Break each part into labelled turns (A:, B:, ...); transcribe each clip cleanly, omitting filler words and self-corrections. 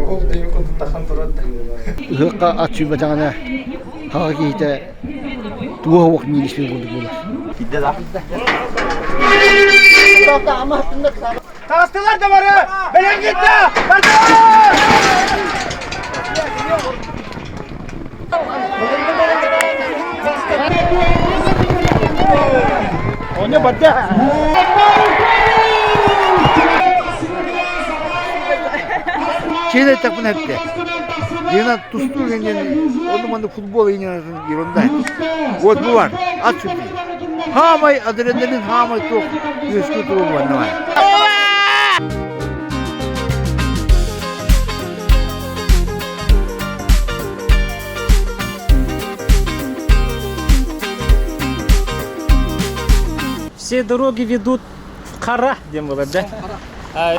A: Ол диэки курдук тахан турар да.
B: Ыһыахха ат сүүрбэтэҕинэ хаҕа киһитэ туох уох миилиспин курдук буолар.
A: Таҕыстылар да бары! Бэлэмҥитэ! Оня барда!
B: Чиэн эттэхпин эттэ. Дина тустуу генен онну манны футбол инен ерунда. Вот бу бар. Ат сүрдү. Хаамай адреналин хаамай туох үөскүү туругу бар.
C: Все дороги ведут в Хара диэн буолар да.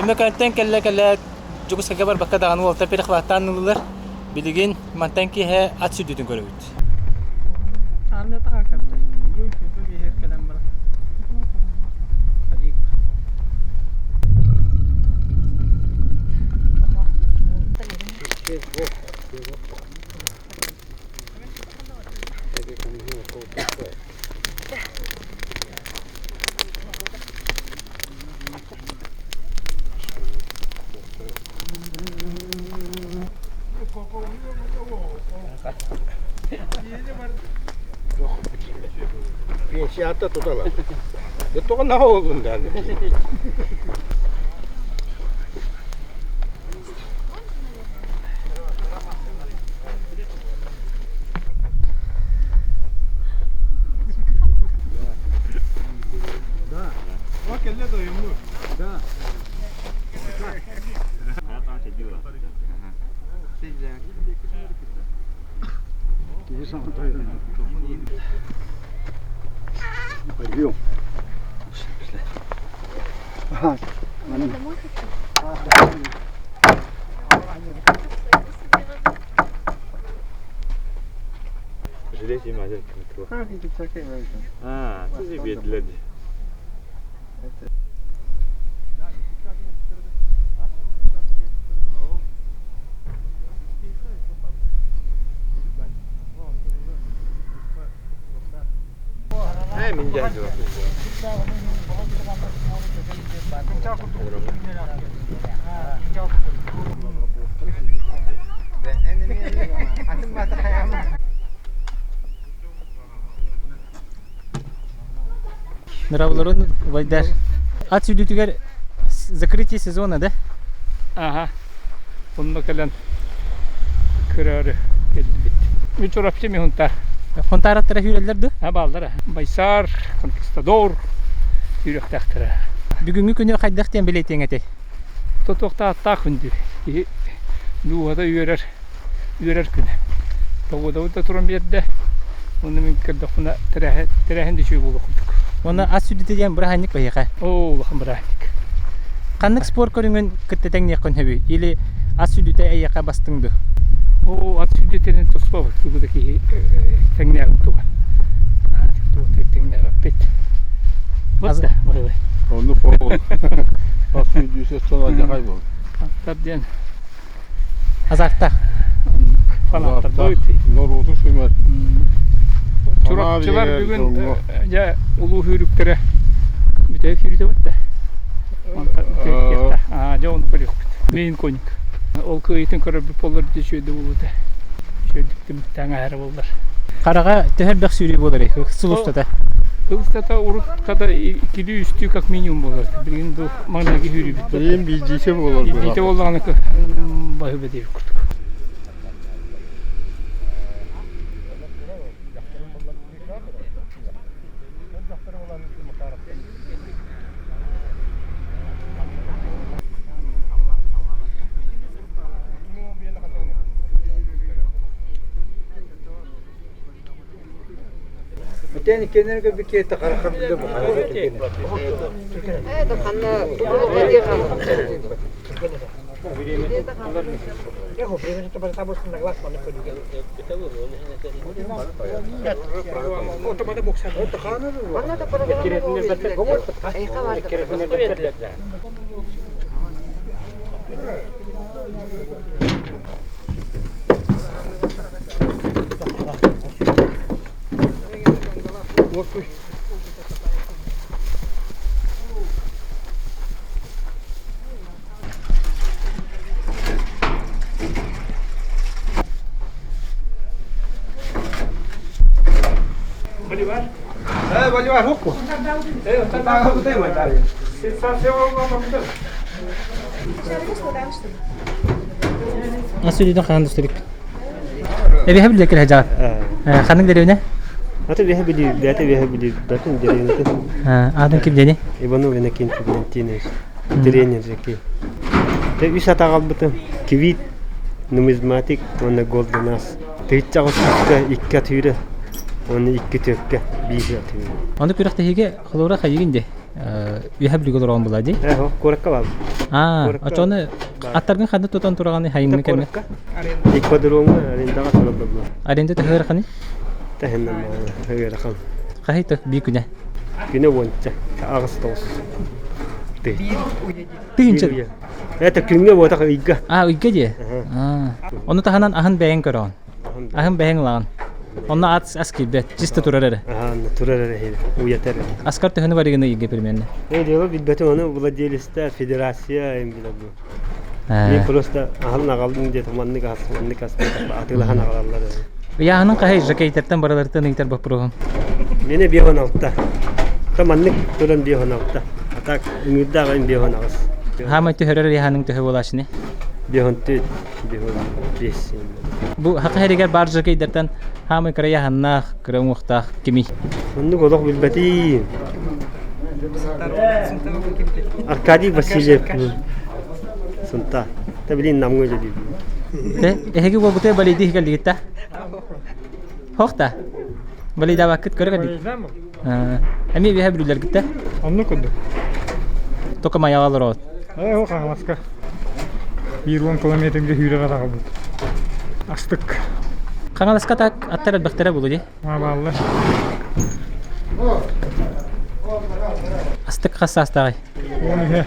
C: Өмөкөнтөн кэллэ-кэлэ Дьокуускайга барбакка даҕаны уолта перехваттаан ыллылар. Билигин мантан киэһэ ат сүрдүтүн көрөбүт.
D: Пенсията туталар. Тоҕо наһаа олун даҕаны.
B: Пойдем. Ага.
C: Нравларын убайдар. Ат сүдүтүгэр закрытие сезона, да?
E: Аха. Онно кэлэн көрөөрү кэллибит. Үч Чурапчы Михунтар.
C: Хонтаараттара сүүрэллэр дуо?
E: А бааллара. Байсаар, Конкистадор сүүрүөхтээхтэрэ.
C: Бүгүҥҥү күнү хайдах диэн бэлиэтиэҥ этэй?
E: Тотуохтааттаах күндү. Киһи дууһата үөрэр, үөрэр күнэ. Погодабыт да туран биэрдэ. Уонна мин көрдөхпүнэ тэрээһин да үчүгэй буолуох курдук.
C: Уонна ас сүдүтэ диэн бырааһынньык биһиэхэ.
E: Оо, улахан бырааһынньык.
C: Ханнык спорт көрүҥүн кытта тэҥниэххин сөбүй? Или ас сүдүтэ эйиэхэ бастыҥ дуо?
E: Оо, ат сүдүтэнин туспа тугу да киһи тэҥнээбит туга. Тугу тэҥнээбэппит. Вот да, ой.
D: Онну пол. Ас сүдүсэ сонадьахай бол.
E: Аттар диэн
C: Азартах.
E: Фанаттар быйты.
D: Норуоту сүмэр.
E: Чурапчылар бүгүн дьэ улуу сүүрүктэрэ бүтэһик сүүрүтэ бытта. Аа, дьэ ону көрүөхпүт. Мейн коник. Ол кыайыытын көрөрбүт буоллар дьэ үчүгэй буолуо Үчүгэйдик түмүктээн ааһара буоллар.
C: Хараҕа төһө элбэх сүүрүү буоларый? Сыл устата.
E: Сыл устата урут хата иккилии үстүү как минимум буолар. Билигин бу маҥнайгы сүүрүүбүт.
D: Билигин биирдиитэ буолар.
E: Биирдиитэ буоллаҕына баһыыба диэбит курдук.
C: Ас үйден хаһан досторик. Эбиһэ биле кэлэ жаат. Ханнык деревне?
F: Аты бэһэ билии, бэйэтэ бэһэ билии, батын деревнятын.
C: Аатын ким дени?
F: Иванов Иннокентий Валентинович, тренер жеки. Те үс атаҕалбытым. Квит, нумизматик уонна Golden Ass. Тыыччах устуска икки атыыра, уонна икки түөккэ биир атыыра.
C: Аны күрэхтэһиигэ холобура хайыгын де? Үһэ билигэ олорон була ди?
F: Э, куоракка баар.
C: Аа, очону аттаргын ханна тутан тураганы хайыҥны кэмҥэ?
F: Ипподромҥа арендаҕа тураллар.
C: Аренда төһө ыараханый?
F: Тэһиннэн ыарахан.
C: Хаһый биир күнэ?
F: Күнэ уонча, аҕыс тоҕус.
C: Тыһыынча?
F: Это күҥҥэ буотах ыйга.
C: А, ыйга дии? Ону таһынан аһын бэйэҥ көрөҕүн. Аһын бэйэҥ ылаҕын. Онно ат ас киирбэт, чисто турар эрэ.
F: Аха, турар эрэ, уйатар.
C: Аскар төһөнү барыгыны ыйга примерно?
F: Э, дело билбэтим, ону владелецта федерация им билэр бу. Мен просто аһын аҕалдым диэтим, маннык ас, маннык ас атыылаһан аҕалаллар.
C: Ыйааһынын хаһый жакейтертэн барыларыттан ыйтар боппуруоһум.
F: Мене биэһон алта. Та маннык туран биэһон алта. А так ыҥыырдаах биэһон аҕыс.
C: Хаамай түһэрэр ыйааһының төһө буолаачыны?
F: Биэһон түөрт, биэһон биэс.
C: Бу хака хэригэр баар жакейдертэн хаамай кыра ыйааһыннаах, кыра уҥуохтаах кимий?
F: Оннук олох билбэтиим. Аркадий Васильев Сунта. Та билин намҥа үлэлиир.
C: Эһиги буолбута балейди кэллигитта? Хохта. Балейдабаккыт көрө кэллигит. Эми биһэ бүлүлэргитте?
A: Онну курдук.
C: Только маяға олороот.
A: Э, ол Хаҥаласка. Биир уон километрге сүүрэр атаҕабыт. Астык.
C: Хаҥаласка так аттар элбэхтэрэ булу дии.
A: Маабааллар.
C: Астык хас саастааҕый?
A: Уон үһэ.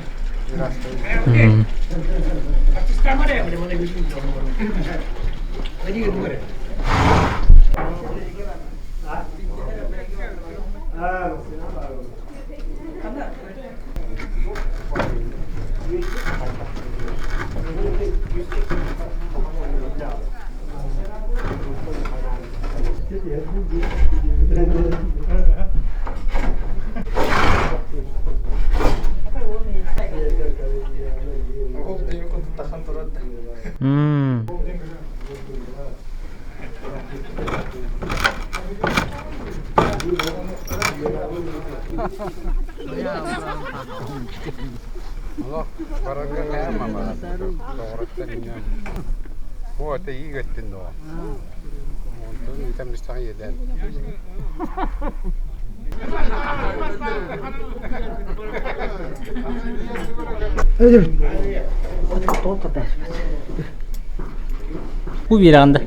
A: Бу биэрэҕин да?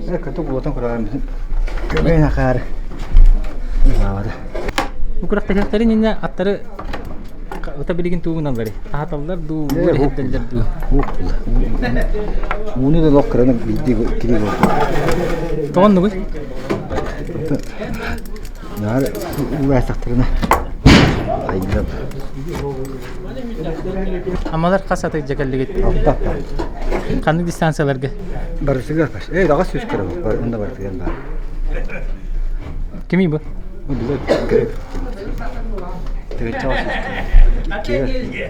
A: Бу күрэхтэһиэхтэрин иннинэ аттары ыта билигин тугуналлар аһаталлар дуу, иһэрдэллэр дуу?
B: Ууну да лох кыраны биирдии кири буолту.
C: Тоҕоннугуй?
B: Наар уулаастахтарына айдам.
C: Амалар хас аты дьэкэллигит?
B: Алта.
C: Ханнык дистанцияларга?
B: Барысыгар бас. Э, даҕас сүс кыра бар, онда барысыгар бар.
C: Кимий бу?
B: Бу билэр кыры. Тыгыччаҕа сүс кыра. Иккигэ.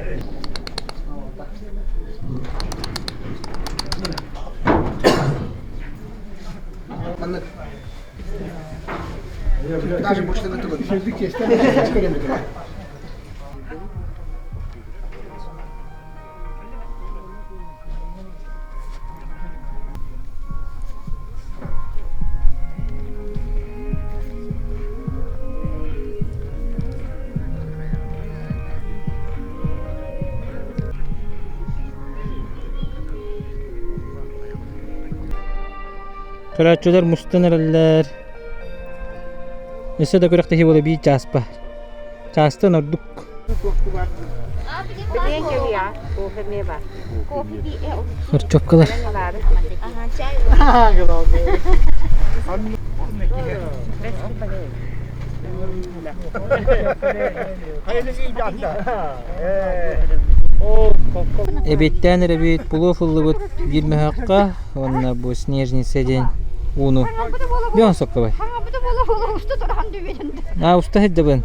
C: Көрөөччүлэр мустан эрэллэр. Өссө да күрэхтэһии буола биир чааспа. Чаастан ордук.
A: Хорчуопкалар. Эбиэттээн эрэбит плов ыллыбыт биир мөһөөххө уонна бу снежница диэн ууну Бион соккобай. А уста сылдьабын.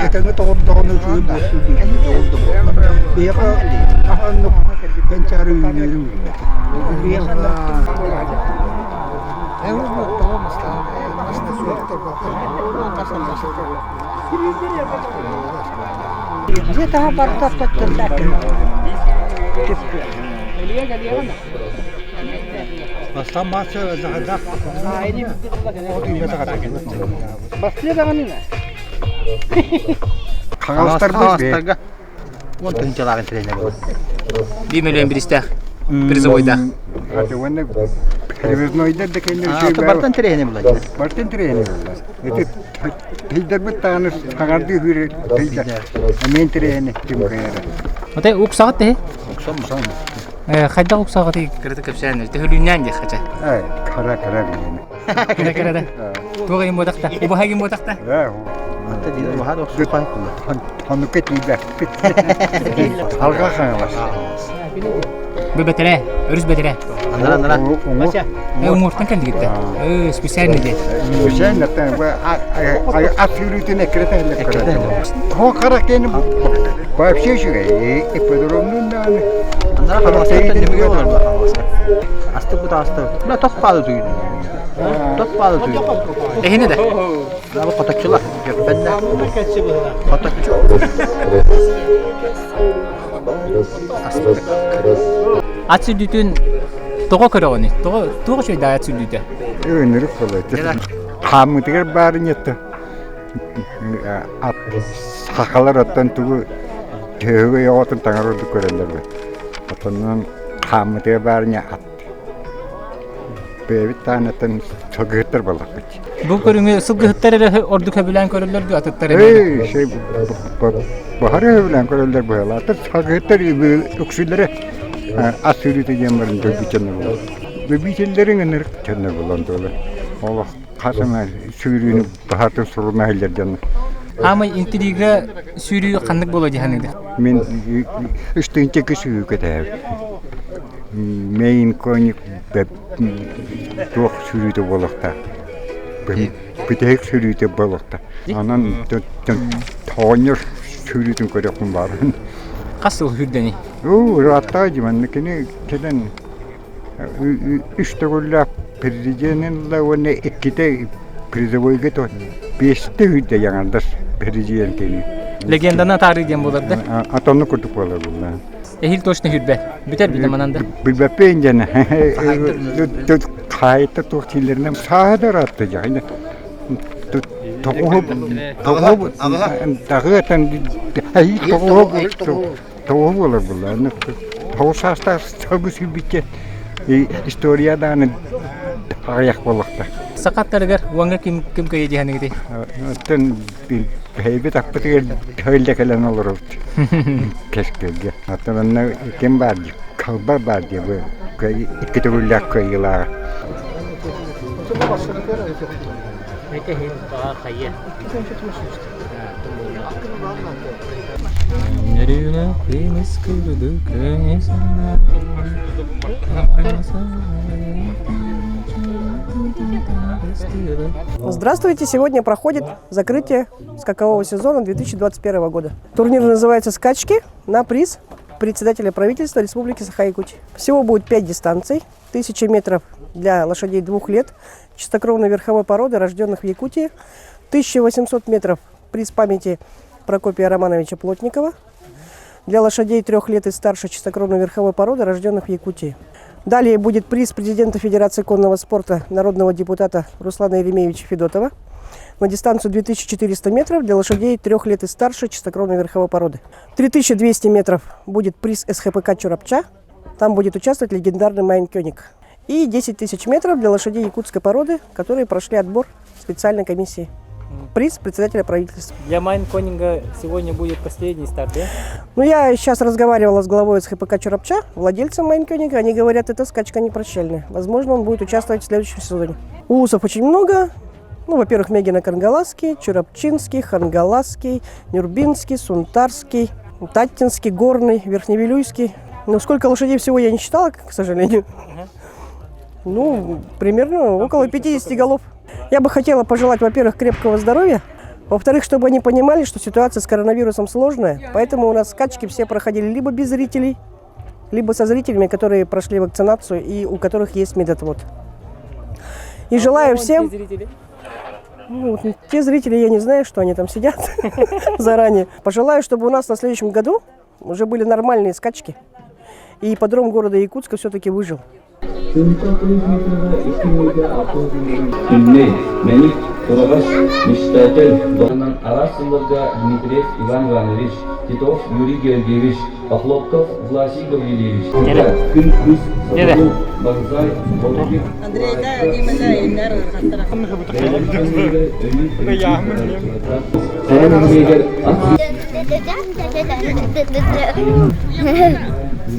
D: Этэҥҥэ тоҕордоҕуна үчүгэй буолсу дии. Биһиэхэ аһааннык кэнчээри үүнүүрүн билбэт.
G: Дьиэ таһа барыта тоттурдааккын.
D: Бастаан маачча захадах
G: Бастыа даҕаны
D: Хаҥаластарга
H: Уон тыһыынчалаах интэринэ буолар.
A: Биир мөлүйүөн биристээх призовойдаах.
D: Уонна привознойдар да кэннэ
H: Бартан интэриэһинэй буолар.
D: Бартан интэриэһинэй буолар. Ити тыйдарбыт даҕаны хаҥардыы үүрэр тыйдар. Эмиэ интэриэһинэй түмкэйэрэ.
A: Отой уксаҕыт теһи?
H: Уксам.
A: Хайдах уксаҕытый кырата кэпсээн төһөлүүннээн диэх хача.
D: Кара кара билэни.
A: Кара кара да. Туох иһин буотахта? Убаһа иһин буотахта?
H: Ата диэн убаһа да охсуохха
D: Оннукка тиийбэппит. Алга хаҥалас.
A: Бу бэтэрээ, өрүс бэтэрээ.
H: Анара анара.
A: Уҥуортан кэллигиттэ. Э, специально диэн.
D: Специально ат сүүрүүтүн эккирэтэ Хо хара кени вообще үчүгэй. Ипподромнун даҕаны.
H: Анара хаҥаластан нөмүгө олорбут хаҥаласка. Астык бу таҕыста. Мына тот паалы түйүн. Тот паалы түйүн.
A: Эһине да.
H: Бу хоточчулар. Дьөппөннө. Хоточчу. Астык.
A: Ат сүрдүүтүн тоҕо көрөҕүнүй? Тоҕо туох үчүгэй ат сүрдүүтэ?
D: Ынырык болот. Хааммытыгар баарын ятта ат сахалар оттон тугу төһөгө оҕотун таҥара ордук көрөллөр бит. Отоннон хааммытыгар баарын ат. Бэйэбит таанаттан сылгыһыттар буоллахпыт.
A: Бу көрүҥү сылгыһыттар эрэ ордук сөбүлээн көрөллөр дуо атыттар эмиэ?
D: Эй, баһар сөбүлээн көрөллөр быһалаатар сылгыһыттар үксүлэрэ ас сүүрүүтэ диэн баран дөлбүччэннэр буолар. Любителлэриҥ ынырык чөннөр буолан туолар. Олох хас эмэ сүүрүүнү баһаатын суруна иһиллэр дьон.
A: Аамай интрига сүүрүү ханнык буолуо дии саныыгын?
D: Мин үс тыһыынча сүүрүү кэтэһэбин. Мейн конник туох сүүрүүтэ буолуохтаах. Бүтэһик сүүрүүтэ буолуохтаах. Онон оҕонньор сүүрүүтүн көрүөхпүн баҕарабын.
A: Хас сыл сүүрдэний?
D: Уу, ырааттаҕа дии манна кини кэлэн үс төгүллээх президенин ылла уонна иккитэ призовойга биэстэ үүрдэ яҥардас президент кини.
A: Легенданы атаарыы диэн буолар да?
D: Атонну курдук буолар булла.
A: Эһиил точно хүрбэт. Бүтэр бүтэ манан да.
D: Билбэппин диэн. Хаайта туох дииллэринэн сааһа да ыраатта дьэ. Тоҕуһу тоҕуһу даҕыатан тоҕуһу тоҕуһу буолар булла. Тоҕус саастаах сылгы сүүрбүччэ история даҕаны аҕыйах буоллахта.
A: Саха аттарыгар уоҥҥа ким ким кыайа диһаныгытый?
D: Оттон бэйэбит аппытыгар төһөллө кэлэн олоробут кэскилгэ. Оттон онно ким баар дии, халбар баар дии бу икки төгүллээх кыайыылааҕа.
I: Здравствуйте! Сегодня проходит закрытие скакового сезона 2021 года. Турнир называется «Скачки» на приз председателя правительства Республики Саха-Якутия. Всего будет 5 дистанций. 1000 метров для лошадей двух лет, чистокровной верховой породы, рожденных в Якутии. 1800 метров приз памяти Прокопия Романовича Плотникова. Для лошадей трех лет и старше чистокровной верховой породы, рожденных в Якутии. Далее будет приз президента Федерации конного спорта народного депутата Руслана Еремеевича Федотова на дистанцию 2400 метров для лошадей трех лет и старше чистокровной верховой породы. 3200 метров будет приз СХПК «Чурапча». Там будет участвовать легендарный Майн Кёник. И 10 тысяч метров для лошадей якутской породы, которые прошли отбор специальной комиссии. Приз председателя правительства.
C: Для Майн Конинга сегодня будет последний старт, да?
I: Ну, я сейчас разговаривала с главой СХПК Чурапча, владельцем Майн Кёнига. Они говорят, эта скачка не прощальная. Возможно, он будет участвовать в следующем сезоне. Улусов очень много. Ну, во-первых, Мегина Кангаласский, Чурапчинский, Хангаласский, Нюрбинский, Сунтарский, Таттинский, Горный, Верхневилюйский. Ну, сколько лошадей всего я не считала, к сожалению. Ну, примерно около 50 голов. Я бы хотела пожелать, во-первых, крепкого здоровья, во-вторых, чтобы они понимали, что ситуация с коронавирусом сложная, поэтому у нас скачки все проходили либо без зрителей, либо со зрителями, которые прошли вакцинацию и у которых есть медотвод. И желаю всем... Ну, вот те зрители, я не знаю, что они там сидят заранее. Пожелаю, чтобы у нас на следующем году уже были нормальные скачки. И ипподром города Якутска все-таки выжил.
J: Күннэй, Мэник, Тураҕас, Мечтатель, араас сылларга Дмитриев Иван Иванович, Титов Юрий Георгиевич, Охлопков Власий Гаврильевич, Күн Кыс, Соколов, Бонзай, Болдик,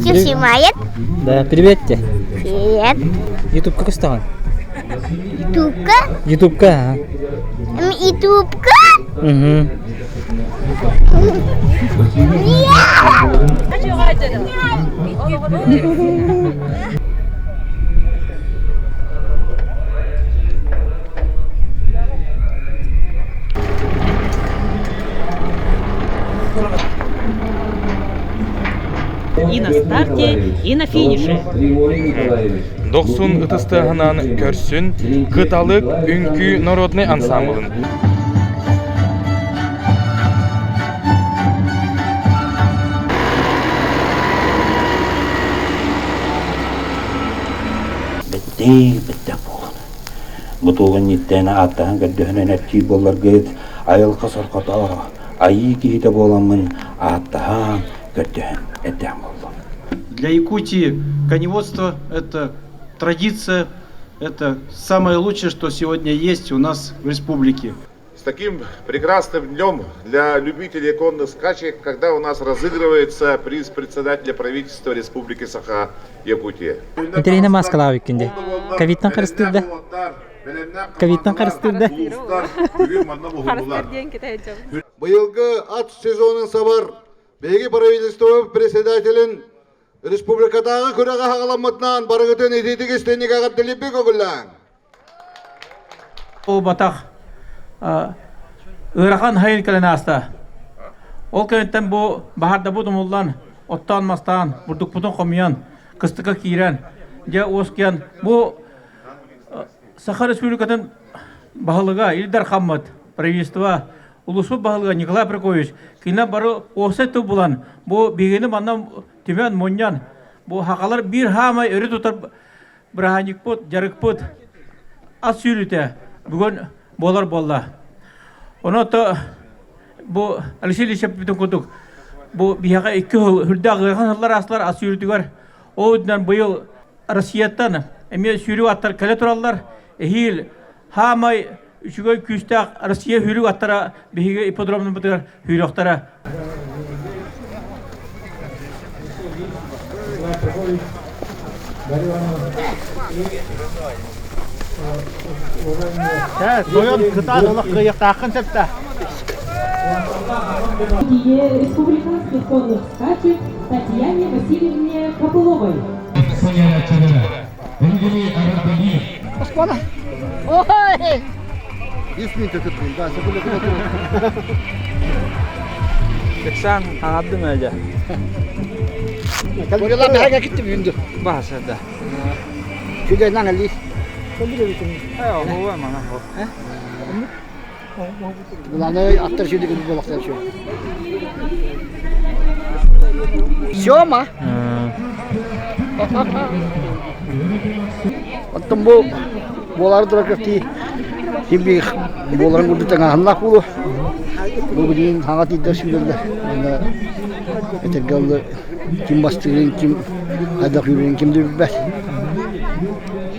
K: Все снимает.
A: Да, привет тебе.
K: Привет.
A: Ютубка көстөҕүн?
K: Ютубка?
A: Ютубка, ага.
K: Ютубка?
A: Угу.
L: И на старте, и на финише.
M: Дохсун ытыстыһынан көрсүн Кыталык үҥкүү народный ансамблын.
N: Бэттээ, бэттэх буолан. Бу туоҕун ааттаһан көрдөһөнөн эрчий буолларгыт, айылҕа сорҕото, айыы киһитэ буоламмын ааттаһан көрдөһөн эрдэҕим буоллум.
O: Для Якутии коневодство – это традиция, это самое лучшее, что сегодня есть у нас в республике.
P: С таким прекрасным днем для любителей конных скачек, когда у нас разыгрывается приз председателя правительства Республики Саха-Якутия.
A: Интэриэһинэй мааскалаах эбиккин дии. Ковидтан харыстыыр да? Ковидтан харыстыыр да?
Q: Быйылгы ат сезонун сабар биһиги правительство председателин республикатааҕы күрэҕэ хаҕаламмытынан барыгытын итиитик истиҥник эҕэрдэлиибит көҥүллээҥ.
R: Ол батах ыарахан хайын кэлэн ааста. Ол кэнниттэн бу баһардабыт умуллан, оттоон-мастаан, бурдукпутун хомуйан, кыстыкка киирэн, дьэ уоскуйан бу Саха Республикатын баһылыга Ил Дархаммыт, правительство, улууспут баһылыга Николай Прокопьевич кинилэр бары уопсай тыл булан, бу биһигини манна түмэн мунньан, бу сахалар биир хаамай өрө тутар бырааһынньыкпыт, дьарыкпыт ас сүүрүүтэ бүгүн буолар буолла. Онон бу Алексей Ильич эппитин курдук, бу биһиэхэ икки сыл үрдээх ыарахан сыллар аастылар ас сүүрүүтүгэр. Ол үрдүнэн быйыл Россияттан эмиэ сүүрүү аттар кэлэ тураллар. Эһиил хаамай үчүгэй күүстээх Россия сүүрүү аттара биһиги ипподромнарбытыгар сүүрүөхтэрэ.
H: Тойон кытаат олох кыайыахтааххын сөптө.
S: Республиканских конных скачек Татьяне Васильевне Копыловой.
G: Оскуола. Ой!
A: Кыксан хаҥардым эдэ.
B: Калбила бэһэгэ киттим үндү.
A: Баһасада.
B: Күдэ наңали.
A: Э, оһуа мана хо.
B: Главное, аттар сюда болақтар все. Сёма. Оттон бу буолары турар кэфти ким буоларын курдук таҥаһыннаах буолуо. Бу билигин хаҥа тиийдэр сүүрэллэр.
T: Этэргэ дылы ким бастыырын, ким хайдах үүрэрин ким да билбэт.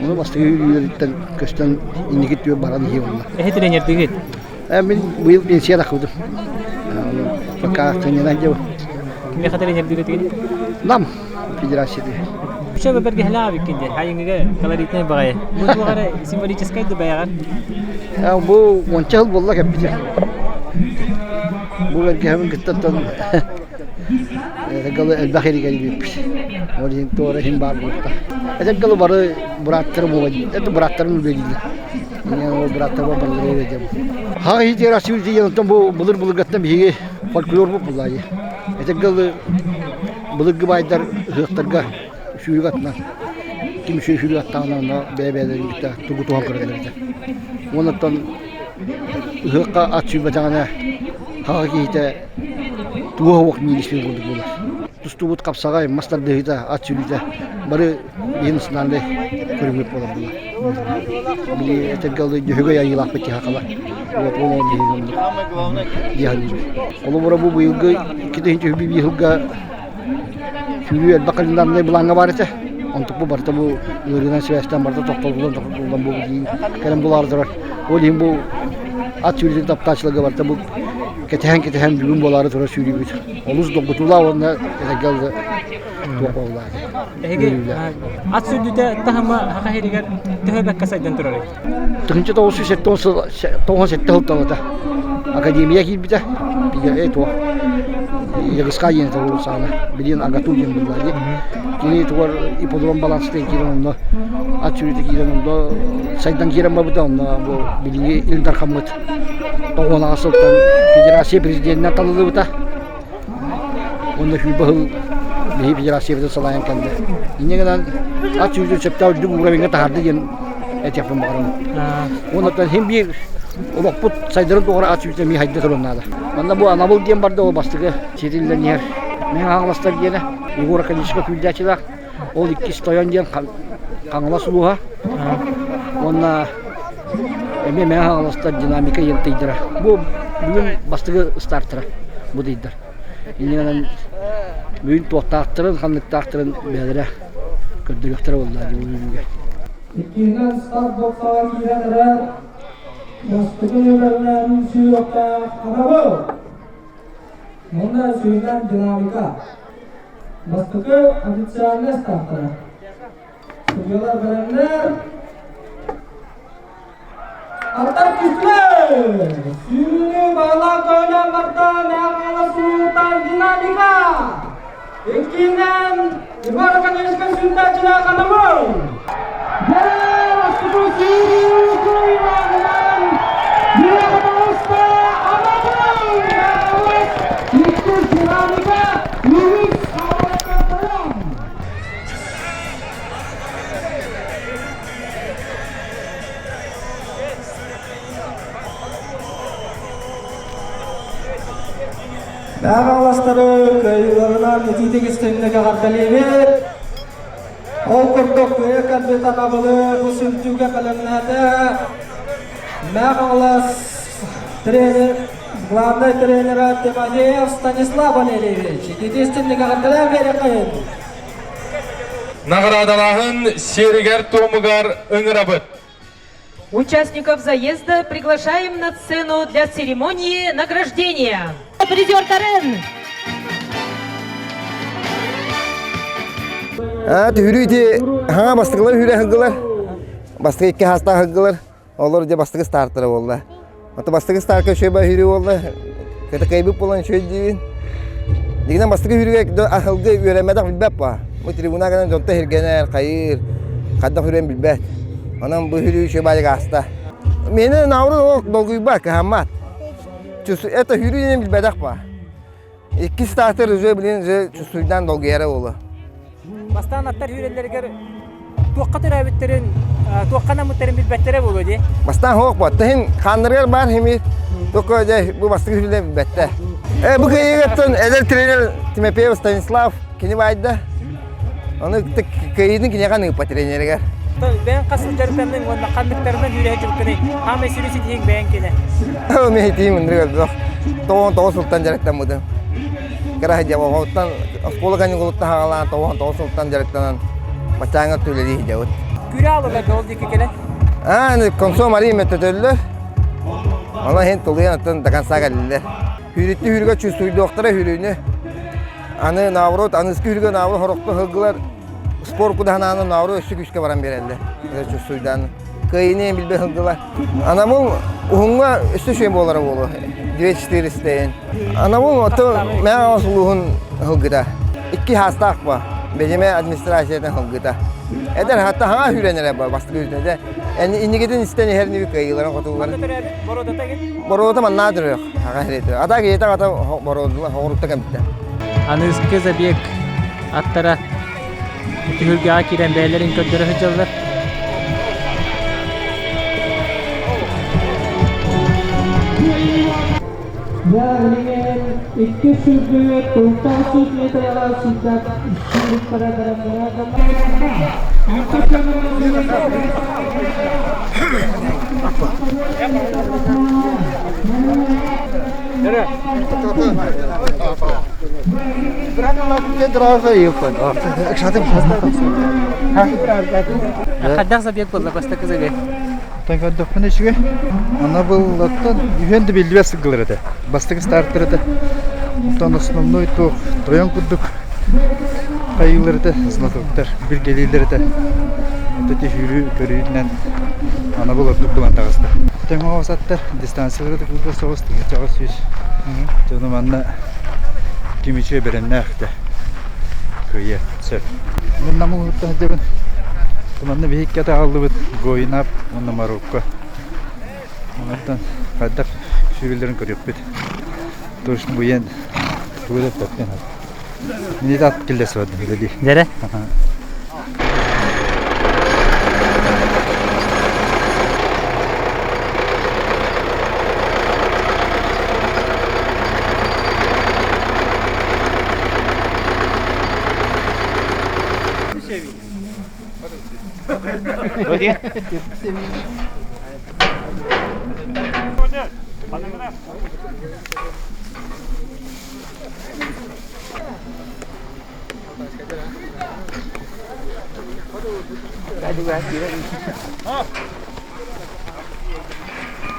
T: Ону бастакы үүрүүлэриттэн көстөн инники түөр баран иһиэ буолла.
A: Эһи тренердигит?
T: Мин быйыл пенсия тахсыбытым. Пока тренерах дьэ.
A: Кимиэхэ тренердиир
T: Нам федерацияты.
A: Үчүгэй бэргэһэлээх эбиккин дии. Хайыҥыга колоритнай баҕайы. Бу туох эрэ символическай да бэйэҕэр?
T: Бу уонча сыл буолла кэлбитэ. Бу бэргэһэбин кыттан Этэргэ элбэх иригэр илииппит. Ол иһин туора иһин баар буолта. Этэргэ бары бырааттарым буола это бырааттарым үлэлииллэр. Мин ол бырааттарым барылары үлэлиэм. Хаҕа иһитигэр асыыр диэн онтон бу былыр-былыргаттан биһиги фольклорбут буллаайы. Этэргэ былыргы баайдар ыһыахтарга сүүрүк атынан ким сүүрүк аттаҕына онно бэйэ-бэйэлэрин кытта тугу туһан көрөллөр этэ. Уоннаттан ыһыахха ат сүүрбэтэҕинэ хаҕа киһитэ туоһа уох миилиспин курдук буолар. Тустубут хапсаҕай, мас тардыһыыта, ат сүүрүүтэ бары биһи национальнай көрүҥмүт буолар буолар. Били этэргэ дылы дьөһөгөй айыылаахпыт киһи хала. Вот ол ол биһиги оннук дии саныыбын. Холобура бу быйылгы 2021 сылга сүүрүү элбэх календарнай былааҥҥа баар этэ. Онтукпу барыта бу ыарыынан сибээстээн барыта тохтолуллан тохтолуллан бу билигин кэлэн булаары турар. Ол иһин бу ат сүүрүүтүн таптааччыларга барыта бу кэтэһэн-кэтэһэн бүгүн буолаары турар сүүрүүбүт. Олус долгутуулаах уонна этэргэ дылы туох буоллаҕа.
A: Эһиги ат сүүрдүүтэ таһыма Саха сиригэр төһө бэккэ сайдан турарый?
T: 1997 сылтан Академия киирбитэ. Бигэ туох Ягыска диэн этэ саана. Билигин АГАТУ диэн буолла дии. Кини тугар ипподром баланстан киирэн онно ат сүүрүүтэ киирэн онно сайдан киирэн барбыта онно бу билиҥҥи Ил Дархаммыт тоҕуонаҕа сылтан федерация президенинэн талыллыбыта. Уонна сүүрбэ сыл биһи федерациябытын салайан кэллэ. Инньэ гынан ат сүүрдүн сөптөөх үрдүк уровеньга таһаарды диэн этиэхпин баҕарабын. Уонна син биир олохпут сайдарын туһугар ат сүүрдэ эмиэ хайда туран наада. Манна бу анабыл диэн барда ол бастакы ситиллэн иһэр Мэҥэ Хаҥаластар диэнэ Егор Академическай күүрдээччилээх. Ол иккис тойон диэн Хаҥалас улууһа. Уонна эмиэ Мэҥэ Хаҥаластар динамика диэн тыйдара. Бу бүгүн бастакы стартара бу тыйдар. Иннинэн бүгүн туохтаахтарын, ханныктаахтарын бэйэлэрэ көрдөрүөхтэрэ буолла дии үүнүүгэ.
U: Иккиһинэн старт боксаҕа киирэн эрэр бастакы нүөмэринэн сүүрүөхтээх Анабыл. Уонна сүүнэн динамика. Бастакы официальнай стартара. Судьялар бэлэмнэр. Аттар түстүлэр! Сүүрүүнү баҕалаах көөнөн барда Мэхаала Султан динамика. Иккиинэн Егор Академическай сүүрдээччилээх Анабыл. Дьэ, бастакы сүүрүү кыайыылааҕынан Үөҕэ Анабыл! Иккис динамика, үһүс Хаалакатыран.
V: Хаҥаластары кыайыыларынан итиитик истиҥник эҕэрдэлиибит. Ол курдук кыайа кэлбит анабылы бу сүрдүүгэ бэлэмнээтэ. Мэхалас тренер, главный тренера Тимофеев Станислав Валерьевич. Итиитик истиҥник эҕэрдэлээн биэриэххэйин.
M: Наҕараадалааһын сиэригэр-туомугар ыҥырабыт.
S: Участников заезда приглашаем на сцену для церемонии награждения. Призер Карен!
W: Түһүрүү ити хаҥа бастакылар хүрэ сылгылар. Бастакы икки хаастаах сылгылар. Олор дьэ бастакы стартара буолла. Ото бастакы старка үчүгэй ба хүрүү буолла. Кыта кыайбыт буолан үчүгэй диибин. Дигинэн бастакы хүрүүгэ аһылгы үөрэммэтэх билбэт ба. Бу трибуна гынан дьонто хиргэнэр, хайыр, хайдах хүрэн билбэт. Онон бу хүрүү үчүгэй баайык ааста. Мені науру долгуйбат, кыһаммат. Это хүрүү билбэтэх ба. Иккис стартер уже билин уже чувствуйдан долгуйара буолуо.
A: Бастаан аттар үүрэллэригэр туохха төрөөбүттэрин, туохха анаммыттарын билбэттэрэ буолуо дии.
W: Бастаан хоох буолла. Тыһын хааннарыгар баар химир только дьэ бу бастакы хүлэ билбэттэ. Э бу кыайыгаттан эдэр тренер Тимофеев Станислав кини баайда. Ону кыайыытын киниэхэ аныыппа тренеригэр.
A: Бэйэҥ хас сыл дьарыктанныҥ уонна ханныктарынан үүрэ сылдьыбыккыный? Хаамай сүрүн ситиһииҥ бэйэҥ кини.
W: Мин итиим ынырык элбэх. 99 сылтан дьарыктаммытым. Кыра сылдьан оҕоттон оскуола каникулуттан хаалаан 99 сылтан дьарыктанан баччааҥҥа үлэлии сылдьабыт.
A: Күрэ алылар ол диэки кэлэн.
W: Аа, консо Мария мөттөтөллөр. Онон иһин тулуйан оттон до конца кэллилэр. Хүүрүттү хүүрүгэ чувствуйдуохтара хүүрүүнү. Аны наоборот, аныскы хүүрүгэ наоборот хорохто сылгылар спорт кудаһанааны наоборот өссө күүскэ баран биэрэллэр. Чувствуйдаан. Кыайыны билбэ сылгылар. Анабыл уһуҥҥа өссө үчүгэй буолара буолуо. 2400 Анабыл ото мэҕэ улууһун сылгыта. Икки хаастаах ба. Бэдьимэ администрациятын сылгыта. Эдэр хатта хаҥа сүүрэн эрэ ба бастакы үүтэ. Иннигитин истэн иһэр нү кыайыыларын хотууларын. Боруота маннаа төрүөх. Хаҥа хиретэ. Ата киһитэ ата боруодула хоҕурутта кэмтэ.
A: Аныыскы забег аттара Түһүлгэҕэ киирэн бэйэлэрин көрдөрө сылдьаллар.
U: Билигин икки сүргү тылтан сүүс метрага сылдьар сүүрүктэрэ
A: Хайдах забег буолла бастакы забег?
D: Оттон көрдөхпүнэ үчүгэй. Ана быллаттан үһүөн да биллибэт сылгылар этэ. Бастакы стартер этэ. Оттон основной туох тойон курдук хайыылар этэ, знатоктар, билгэлииллэр этэ. Вот эти сүүрүү көрүүтүнэн анабыл ордук булан таҕыста. Тэҥ оҕус аттар дистанциялары да кылгас соҕус, тыҥырчаҕа сүүс. Дьону манна ким үчүгэй бэлэмнээх да кыайыа сөп. Мин Нам улууһуттан сылдьабын. Манна биһикки атаҕаллыбыт Гоинап уонна Марокко. Онтон хайдах сүүрүллэрин көрүөхпүт. Точно буйан тугу да эппэппин. Мини ат киллэс бардым үлэлии.
A: Дэрэ?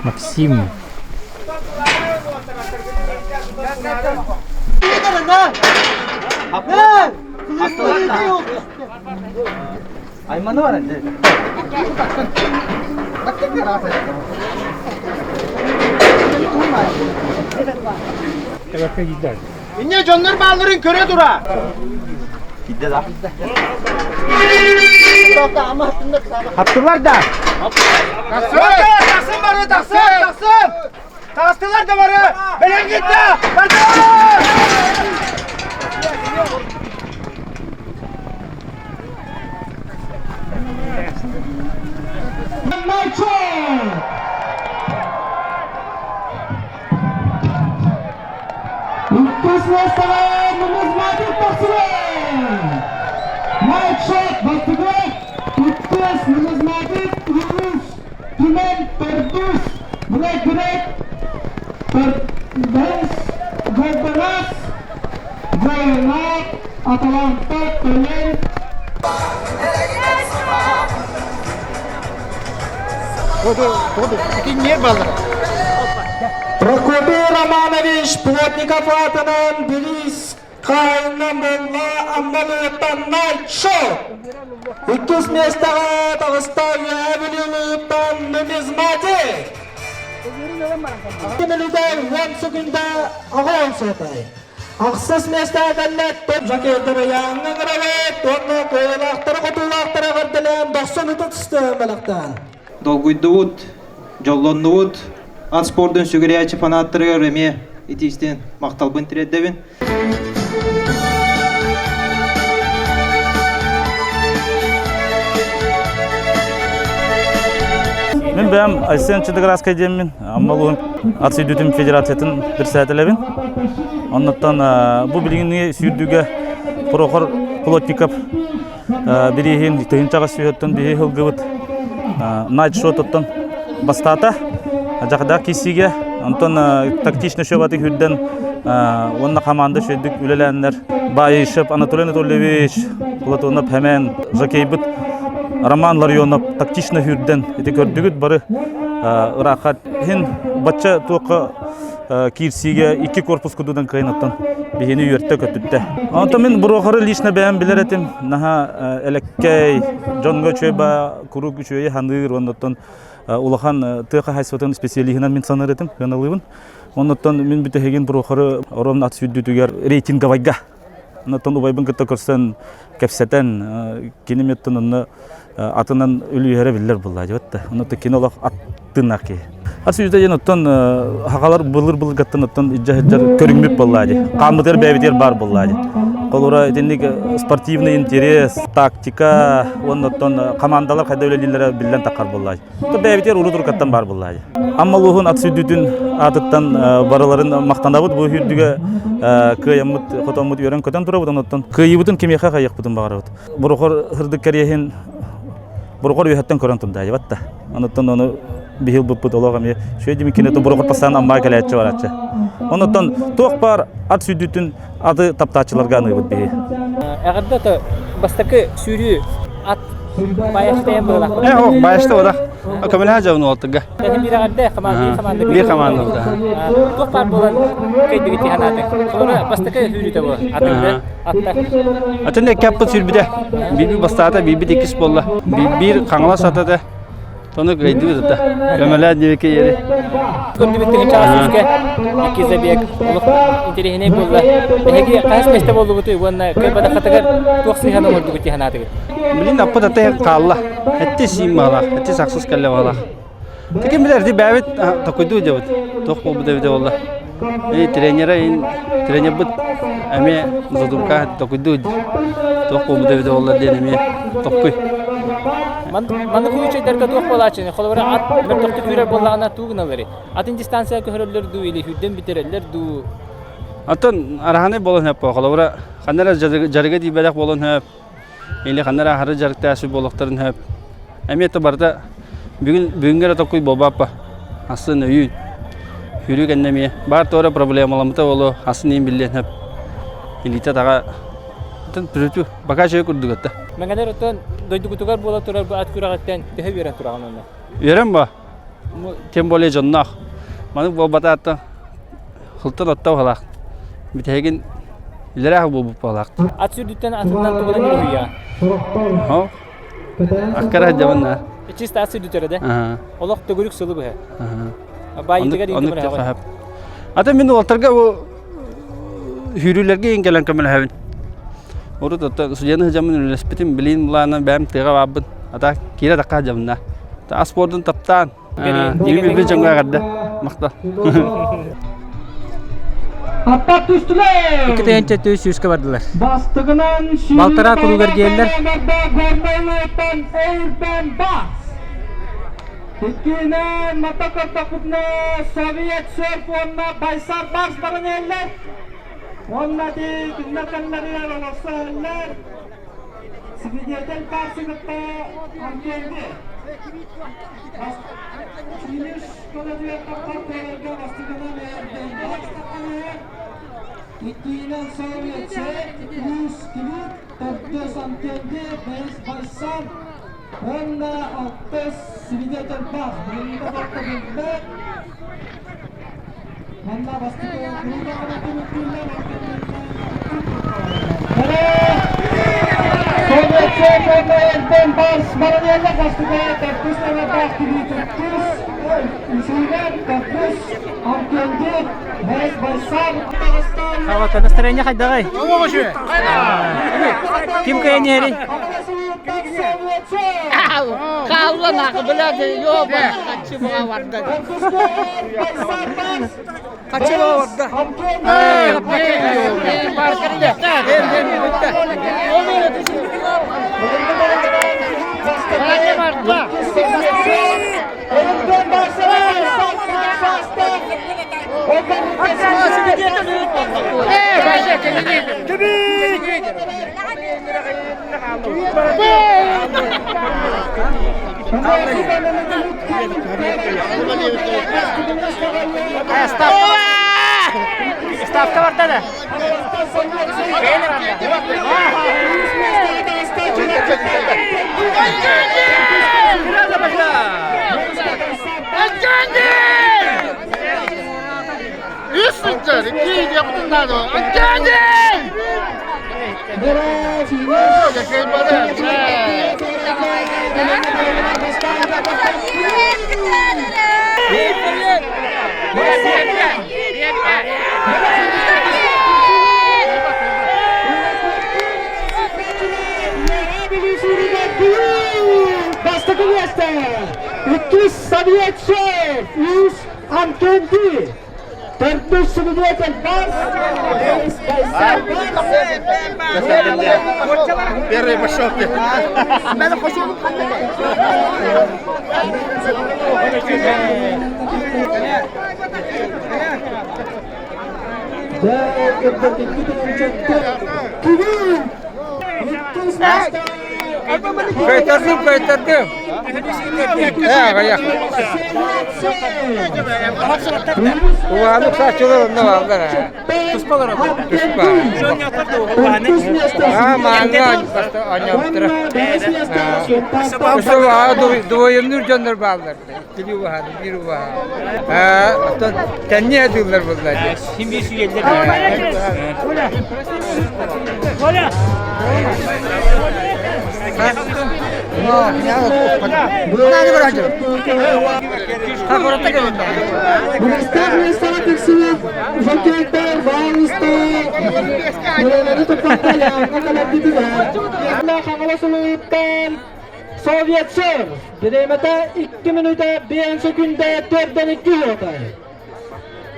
A: Максим.
H: Айманы бар энди.
U: Инне дьоннор баалларын көрө тура.
H: Кидде да.
U: Хаптылар да. Тахсын бары, тахсын, тахсын. Тахсылар да бары. Бэлэм гитте. Барды. Иккис миэстэҕэ нумизматик тахсыбыт! Найтшот бастакы, иккис нумизматик үһүс, Түмэн төрдүс, Блэк Грек бэһис, Гордонас, Военат, Аталанта, Төлөн. Прокопий Романович Плотников аатынан бириис хаһайынан буолла Аммалыыттан Найт-шоу. Иккис миэстэҕэ таҕыста Үөһээ Бүлүү улууһуттан Нумизматик. Түмүлүгэр уон секунда оҕо суотай. Ахсыс миэстэҕэ кэллэ Жакердары яҥҥа ыҥырабыт уонна кыайыылаахтары хотуулаахтары эҕэрдэлээн дохсун ытык түстүөн бэлэхтээн.
E: Долгуйдубут, дьоллоннубут. Ат спордун сүгүрүйээччи фанаттарыгар эмиэ итиистэн махталбын тириэрдэбин.
F: Мин бэйэм Айсен Чедоградскай диэммин, Амма улууһун ат сүүрдүүтүн федерациятын председателэбин. Оннуттан бу билигинни сүүрдүүгэ Прохор Плотников бирииһин тыһыынчаҕа сүүһөттөн биһи сылгыбыт Найт Шотуттан бастаата. Дьахдаах киссиге, онтон тактично шөбаты хүрден Уонна команда үчүгэйдик үлэлээннэр Баишев Анатолий Анатольевич, Платонов Хэмэн, Жакейбыт Роман Ларионов тактично хүрдэн ити көрдүгүт бары ыраахха иһин бачча туохха киирсиигэ икки корпус кудудан кыайын биһини үөртэ көтүттэ. Онтон мин Брохоры лично бэйэм билэр этим. Наһаа элеккэй, дьонго үчүгэй ба куруук үчүгэйи ханыыр, оннуттан улахан тыа хаһайсыбатын специалиһынан мин саныыр этим, сыаналыыбын. Оннуттан мин бүтэһигин Прохоры ровно ат сүүрдүүтүгэр рейтинговайга Оннуттан убайбын кытта көрсөн кэпсэтэн кини меттен онно атынан үлүйэрэ биллэр булла дебет да. Оннуттан кини олох аттынах киһи. Ат сүүрдэ диэн оттон хахалар былыр-былыргаттан оттон илдьэ көрүҥмүт буолла ди. Хааммытыгар бэйэбитигэр баар буолла ди. Холура итинник спортивный интерес, тактика уонна оттон командалар хайда үлэлииллэрэ биллэн таххар буолла ди. Бэйэбитигэр урут уруккаттан баар буолла ди. Амма улууһун ат сүүрдүүтүн аатыттан барыларын махтанабыт. Бу сүүрдүүгэ кыайаммыт, хотоммут үөрэн-көтөн турабыт. Онуттан кыайыыбытын кимиэхэ хайыахпытын баҕарабыт. Бурухар сырдык кэриэһин Бурухар үөһэттэн көрөн турда дьабат да. Онуттан ону биһил буппут олох эмиэ шөй дими кинету бурухар пассаан аммаа кэлээччи барааччы. Онуттан туох баар ат сүүрдүүтүн аты таптааччыларга аныыбыт биһи.
A: Эҕэрдэ то бастакы сүүрүү ат Баайашта быһылах.
C: Э, о, баайашта бодах. Көмөлөһө дьабын уолтуга.
A: Биир эҕэрдэ команда биир команда.
C: Биир команда бута.
A: Туох баар буолан кэйдигит ханааты. Холора бастакы сүүрүүтэ бу атыгы аттар.
C: Атын эккаппыт сүүрбүтэ. Биир бастаата, биир иккис буолла. Биир Хаҥалас атата. Тону кыайдыбыт ата. Көмөлөөн диэки ери.
A: Көрдүбүт тыһыынчаҕа сүүскэ икки забег олох интэриэһинэй буолла. Эһиги хаһыс миэстэ буоллугутуй уонна кыайбатаххытыгар туох сыһыан оҥордугут дии санаатыгыт?
C: Билин аппыт ата хаалла. Этти сиин баалаах, этти сахсыс кэллэ баалаах. Тикин билэр ди бэбит токуйдуу дебит. Туох буолбут эбитэ буолла. И тренера ин тренербит эмиэ задумка токуйдуу туох буолбут эбитэ буолла диэн эмиэ токкуй.
A: Маннык случайдарга туох буолааччыны? Холобура ат мөлтөхтүк күүрэр буоллаҕына туу гыналлары? Атын дистанция көһөрөллөр дуу или хүрдэн бүтэрэллэр дуу?
C: Атын араһаны буолан хөп холобура ханна эрэ дьарыга тиийбэтэх буолан хөп или ханна эрэ аһары дьарыктаасы буолуохтарын хөп эмиэ то барыта бүгүн бүгүҥҥэ эрэ токуй буолбаппа асын өйүүн хүрүү кэннэ эмиэ баар туора проблемаламмыта буолуо асын иин биллиэн хөп илиитэ таҕа Атын пока чөй курдук этэ.
A: Мэҥэлэр оттон дойдугутугар буола турар бу ат күрэҕиттэн төһө үөрэн тураҕын онно?
C: Үөрэн ба. Тем более дьонноох. Маннык буолбатаатта хылтан оттоо халаах. Бүтэһигин илэрээх буолбут буолаах.
A: Ат сүрдүттэн атынан тугунан үһүйэҕин?
C: Хо. Аккара дьабанна.
A: Чисто ат сүрдүтөрө да? Олох төгүрүк сылы быһа. Баайытыгар
C: интимэр Ата мин уолтарга бу Сүүрүүлэргэ иин кэлэн көмөлөһөбүн. Урут оттон судьяны сылдьаммын үлэлэспитим, билигин былаанынан бэйэм тыаҕа баарбын. Ата киирэ тахха сылдьабын да. Ас спордун таптаан, билбит дьоҥҥо эҕэрдэ. Махтал.
U: Аттар түстүлэр!
A: Икки тыһыынча түс сүүскэ бардылар.
U: Бастыгынан
A: Балтараа куругар диэллэр.
U: Горнай Эйрбен Бас. Иккиһинэн мата көрдөхпүтүнэ Совет Сөрп уонна Байсар Барс баран иһэллэр. Уонна ити кинилэр кэннилэригэр олорсо иһэллэр. Свидетель Барсы кытта Анкенди. Финиш көлөтүгэр таххар куоларга бастакынан Эрден Барс таххан иһэр. Иккиһинэн Совет Сөрп, үс Кибит, төрдүс Анкенди, бэһис Байсар, Уонна алтыс свидетель баар. Билиҥҥитэ барыта билбэт. Манна бастакы куруутаҕына түмүктүүллэр. Советскай уонна Эрден Барс баранеллар бастакы төрдүс номердаах тибии төрдүс, үсүһүнэн төрдүс Аркенди, бэс Байсар.
A: Хавата настроение хайдаҕай? Ким кыайан иһэрий?
G: Хааллан аҕы билады, ёба, хаччы буға барда. Хаччы буға барда.
A: Ставка барда да.
Q: Үс сылдьар, икки yaptın daha da. Geldi!
U: Бастакы миэстэ иккис Совет шеф үс Антон Ди төрдүс свидетель Барс
Q: Первый пошел.
I: Кайтардым, кайтардым. Э, аяқ. Улаанып сачылы онна балдар.
A: Туспалар
I: Туспа. А, мааңа аняптыра. Өсө двоемнүр дьоннор бааллар. Иккили убаһаны, биир убаһа. Оттон тэнни адыыллар буолла.
A: Син биир сүйэллэр.
U: Оля! Sovyetler бириэмэтэ 2 мүнүүтэ 5 секүндэ 4-2 уота.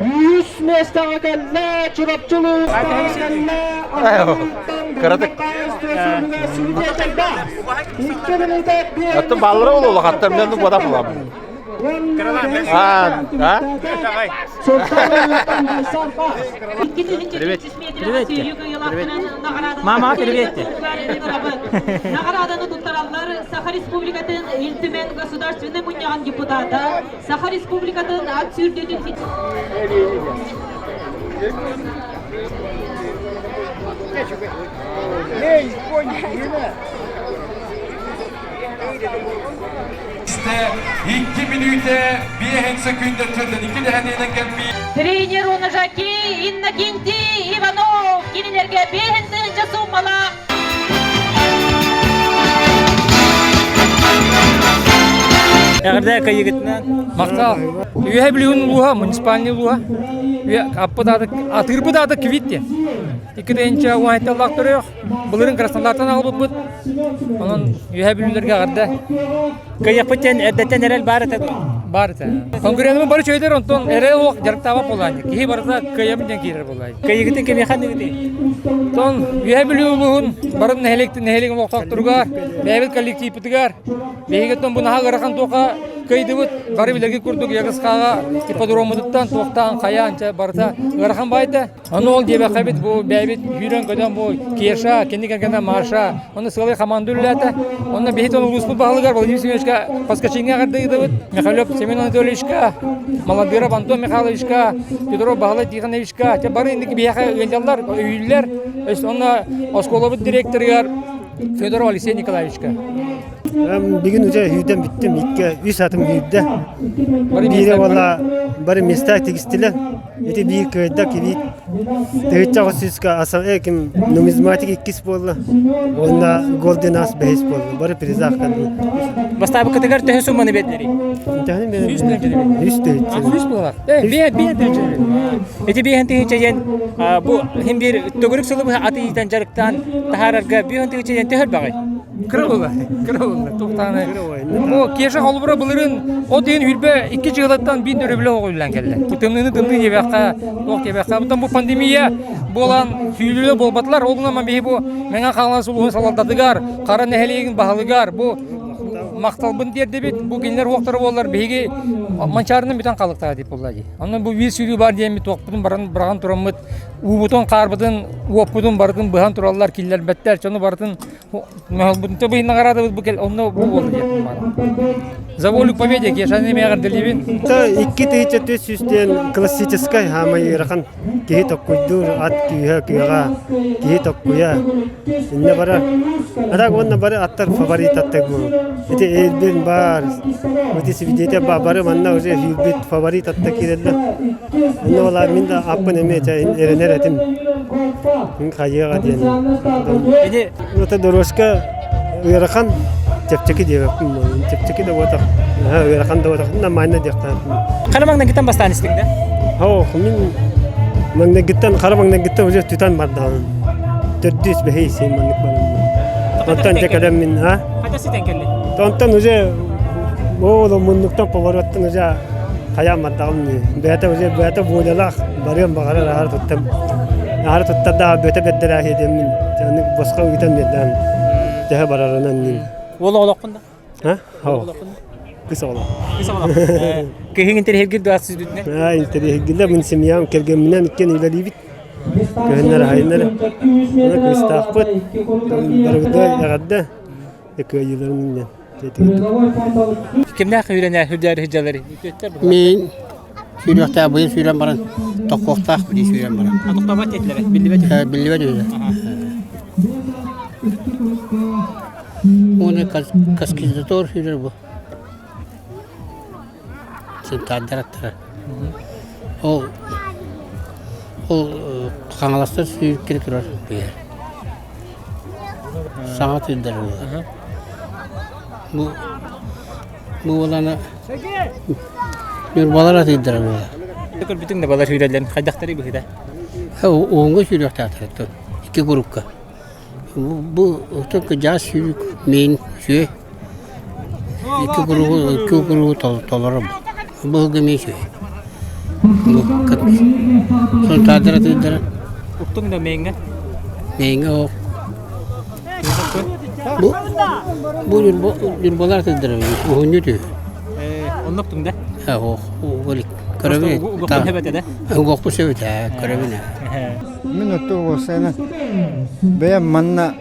U: Үс миэстэҕэ кэллэ Чурапчылы
P: Кыратык. Аттым баллары ол улахаттар мен бада буламын. А, а?
A: Привет. Привет. Мама, привет.
S: Наҕарааданы туттараллар Саха Республикатын Ил Түмэн Государственный мунньаҕын депутата, Саха Республикатын ат сүүрдүүтүн
M: Икки мүнүүтэ биэһин секүндэ төрдөн икки дэһэнинэн кэлбии.
S: Тренер Унажаки Иннокентий Иванов кинилэргэ биэһин тыһыынча сууммалаах
A: Эҕэрдэ кыйыгытынан.
I: Махтал. Үөһэ Бүлүүн улууһа, муниципальный улууһа. Аппыт ааты, атыырбыт ааты Квит диэн. Икки тыһыынча уон сэттэлээх төрүөх. Былырыын Краснодартан аҕалбыппыт. Онон Үөһэ Бүлүүлэргэ эҕэрдэ.
A: Кыйыппыт диэн эрдэттэн эрэл баар этэ дуо?
I: Баар этэ. Конкуренымы бары чөйдөр, онтон эрэл олох дьарыктаабат буолаанньа. Киһи барыта кыайабын диэн киирэр буолаай.
A: Кыйыгытын кимиэхэ анныгытый?
I: Онтон Үөһэ Бүлүү улууһун барын нэһилиэк нэһилиэгин олохтоохторугар, бэйэбит коллективпытыгар, биһиги оттон бу наһаа ыарахан туохха кыайдыбыт. Бары билэрги курдук Ягысхаҕа ипподроммутуттан туохтаан хайаан чэ барыта ыарахан баайда. Ону ол диэбэххэ бу бэйэбит сүүрэн-көтөн бу Кеша, кини кэргэнэ Маша, онно сыалай хамаанда үлэлээтэ. Онно биһи тон улууспут баһылыгар Владимир Семеновичка Поскачиҥҥа эҕэрдэ Михалев Семен Анатольевичка, Маладыров Антон Михайловичка, Петров Баһылай Тихоновичка, те бары инники биһиэхэ ыалдьаллар, өйүүллэр. Онно оскуолабыт директорыгар Федоров Алексей Николаевичка.
J: Бүгүн уже сүүрдэн бүттүм. Икки, үс атым сүүрдэ. Биирэ буолла бары места тигистилэр. Ити биир кыайда кибиит тыһыынча аҕыс сүүскэ аса ким нумизматик иккис буолла уонна Golden Ас бэһис буолла. Бары призах кэллин.
A: Бастаабыккытыгар төһө сумманы биэрдилэрий?
J: Үс тыһыынча. Үс тыһыынча.
A: Үс буолар. Биэ биэ тыһыынча. Ити биэһин тыһыынча диэн бу хим биир төгүрүк сылы быһа аты иитэн дьарыктаан таһаарарга биэһин тыһыынча диэн төһө элбэҕий?
I: Кыра буолла. Кыра буолла. Туохтааны. Бу Кеша холобура былырыын от иһин үрбэ икки дьыалаттан биир өрөбүлэ оҕуйуллан кэллэ. Бу тымныыны тымныы диэбэххэ, туох диэбэххэ. Оттон бу пандемия буолан сүүлүлэ буолбатылар. Ол гынан биһи бу Мэҥэ Хаҥалас улууһун салалтатыгар, Хара нэһилиэгин баһылыгар бу махталбын тиэрдэбит. Бу кинилэр уохтара буоллар биһиги Манчаарынан бүтэн хаалыктаҕа дип буолла дии. Онон бу биир сүүрүү бар диэммит туохпутун баран быраҕан тураммыт уубутун, хаарбытын, уоппутун барытын быһан тураллар, киллэрбэттэр. Дьону барытын мөһөлбутун быһын наҕараадабыт бу кэл онно бу буолла диэхпин баар. За волю к победе Кешаны эҕэрдэлиибин.
J: 2400 диэн классическай хаамай ыарахан киһи токкуйдуур ат күүһэ кыаҕа киһи токкуйа иннэ бара а уонна бары аттар фаворит аттар бу ити Элбин бар ити свидетель ба бары манна уже сүүрбүт фаворит атта киирэллэр онно буолаа мин да аппын эмиэ эрэнэр этим мин хайыаҕа диэн это дорожка ыарахан чэпчэки диэбэппин чэпчэки да буотах ыарахан да буотах нормально диэхтээхпин
A: Хара маҥнайгыттан бастаан истиҥ да?
J: Оо, мин маҥнайгыттан хара маҥнайгыттан уже түтан бардаҕым. Төрдүс бэһис син маннык барым. Онтон дьэ кэлэн мин а?
A: Хайда ситэн кэллин?
J: Онтон уже ол муннуктан повороттан уже хайаан бардаҕым дии. Бэйэтэ уже бэйэтэ волялаах барыан баҕарар аһара туттам. Аһара туттар да бөтө бэрдэрээһи диэммин. Аны босхо ыытан биэрдэм. Төһө барарынан мин.
A: Уол оҕолооххун да?
J: А? Кыс оҕолоох.
A: Кыс оҕолоох. Кыһын интэриэһиргир дуо сүүрдүнэ?
J: Аа, интэриэһиргиллэр. Мин семьям кэргэмминэн иккиэн үлэлиибит. Кыһыннар аһайыннар. Аны кыыстаахпыт. Барыбыта эҕэрдэ. Кыайыыларын иннинэн.
A: Кимнээх үүрэнэ үрдээри сылдьаллар?
K: Мин сүүрүөхтээх быйыл сүүрэн баран тоххуохтаах дии сүүрэн баран.
A: Тохтобот диэтилэр, биллибэт.
K: Биллибэт үһү. Уонна каскизатор сүүрэр бу. Сынтаардар аттара. Ол ол Хаҥаластар сүүрүккэ турар быйа. Саҥа тыырдар буолар. Бу бу буолана Ньурбалар атыырдара буолар.
A: Көрбүтүҥ да балар сүүрэллэрин хайдахтарый быһыыта?
K: Уһуҥҥа сүүрүөхтээхтэр икки группка. Бу кыдьаас сүүрүк миин үчүгэй. Икки куругу икки куругу толором. Быһылгы миин үчүгэй. Сунтаардара тыырдара.
A: Уктуҥ да мииҥҥэ?
K: Мииҥҥэ оһох. Бу бу ньурбалар тыырдара уһунньу түһү.
A: Оннук туҥ да?
K: Оһох көрөбүн.
A: Угуохпун сөбөтө да?
K: Угуохпун сөбөтө көрөбүн.
L: Мин оту уосайынан бэйэм манна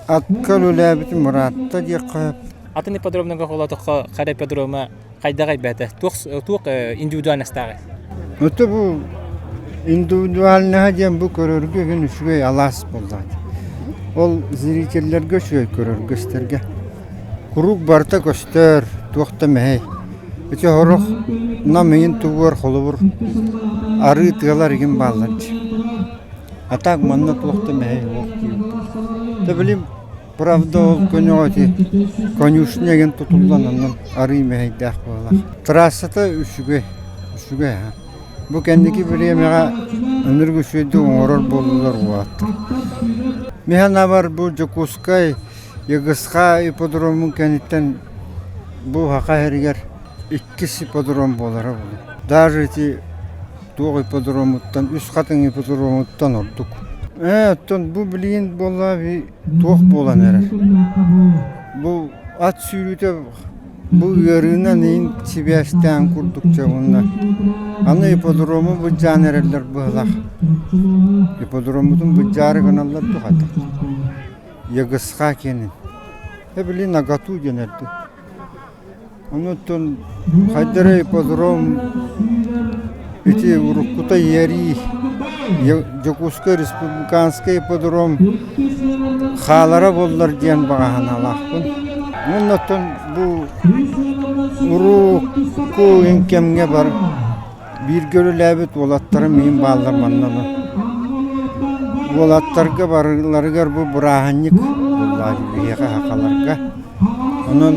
L: атка үлэлээбитим ыраатта диэххэ сөп.
A: Атын ипподромнарга холоотоххо хара ипподрома хайдах элбээтэ? Туох туох индивидуальностааҕый?
L: Ото бу индивидуальноһа диэн бу көрөргө күн үчүгэй алаас буоллаҕа. Ол зрителлэргэ үчүгэй көрөргө истэргэ. Куруук барыта көстөр, туох да мэһэй. Ити сорох нам иһин тугугар холобур арыы тыалар игин бааллар дии. А так манна туох да мэһэй суох диибит. Да билим правда ол көнөҕө ити конюшня игин тутуллан онон арыы мэһэйдээх буолар. Трассата үчүгэй, үчүгэй аһа. Бу кэнники бириэмэҕэ ынырык үчүгэйдик оҥорор буоллулар уолаттар. Мин санаабар бу Дьокуускай ЕГСХ ипподромун кэнниттэн бу Саха сиригэр иккис ипподром буолара буолуо. Даже ити туох ипподромуттан, Үс Хатыҥ ипподромуттан ордук. Ээ, оттон бу билигин буолла туох буолан эрэр. Бу ат сүүрүүтэ бу ыарыынан иһин сибээстээн курдук дьэ уонна аны ипподрому былдьаан эрэллэр быһалаах. Ипподроммутун былдьаары гыналлар дуу хайдах. ЕГСХ киэнин. Э били Нагату диэн эрдэ. Онуттан хайдара ипподром ити уруккута Ярии Дьокуускай республиканскай ипподром хаалара буоллар диэн баҕа санаалаахпын. Оннуттан бу урукку кэмҥэ бар Бииргэ үлэлээбит уолаттарым иһин бааллар манна Уолаттарга барыларыгар бу бырааһынньык буоллаҕа биһиэхэ сахаларга. Онон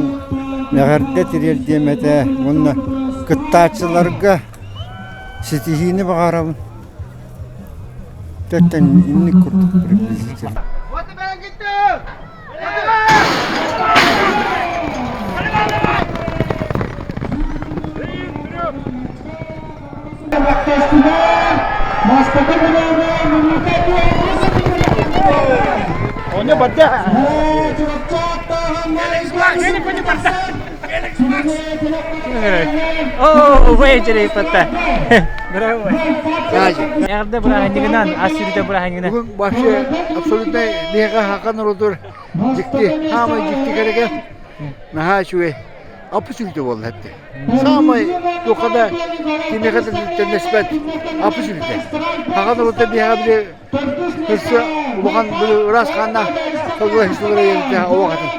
L: эҕэрдэ тириэрдиэм этэ уонна кыттааччыларга ситиһиини баҕарабын. Тэттэн инник курдук приблизительно.
Q: Оня барда.
A: Оо, убай дьэрэй патта. Браво. Эҕэрдэ бырааһынньыгынан, ас сүрүтэ бырааһынньыгынан.
B: Бүгүн вообще абсолютно биһиэхэ хака норуотугар дьикти, хаамай дьикти кэрэгэ. Наһаа үчүгэй. Аппы сүлтэ буолла этте. Саамай туохха да кимиэхэ да төннөспөт аппы сүлтэ. Хака норуота биһиэхэ били Өссө улахан ыраас хааннаах сылгылар сылгылар ийэбитэ олох атын.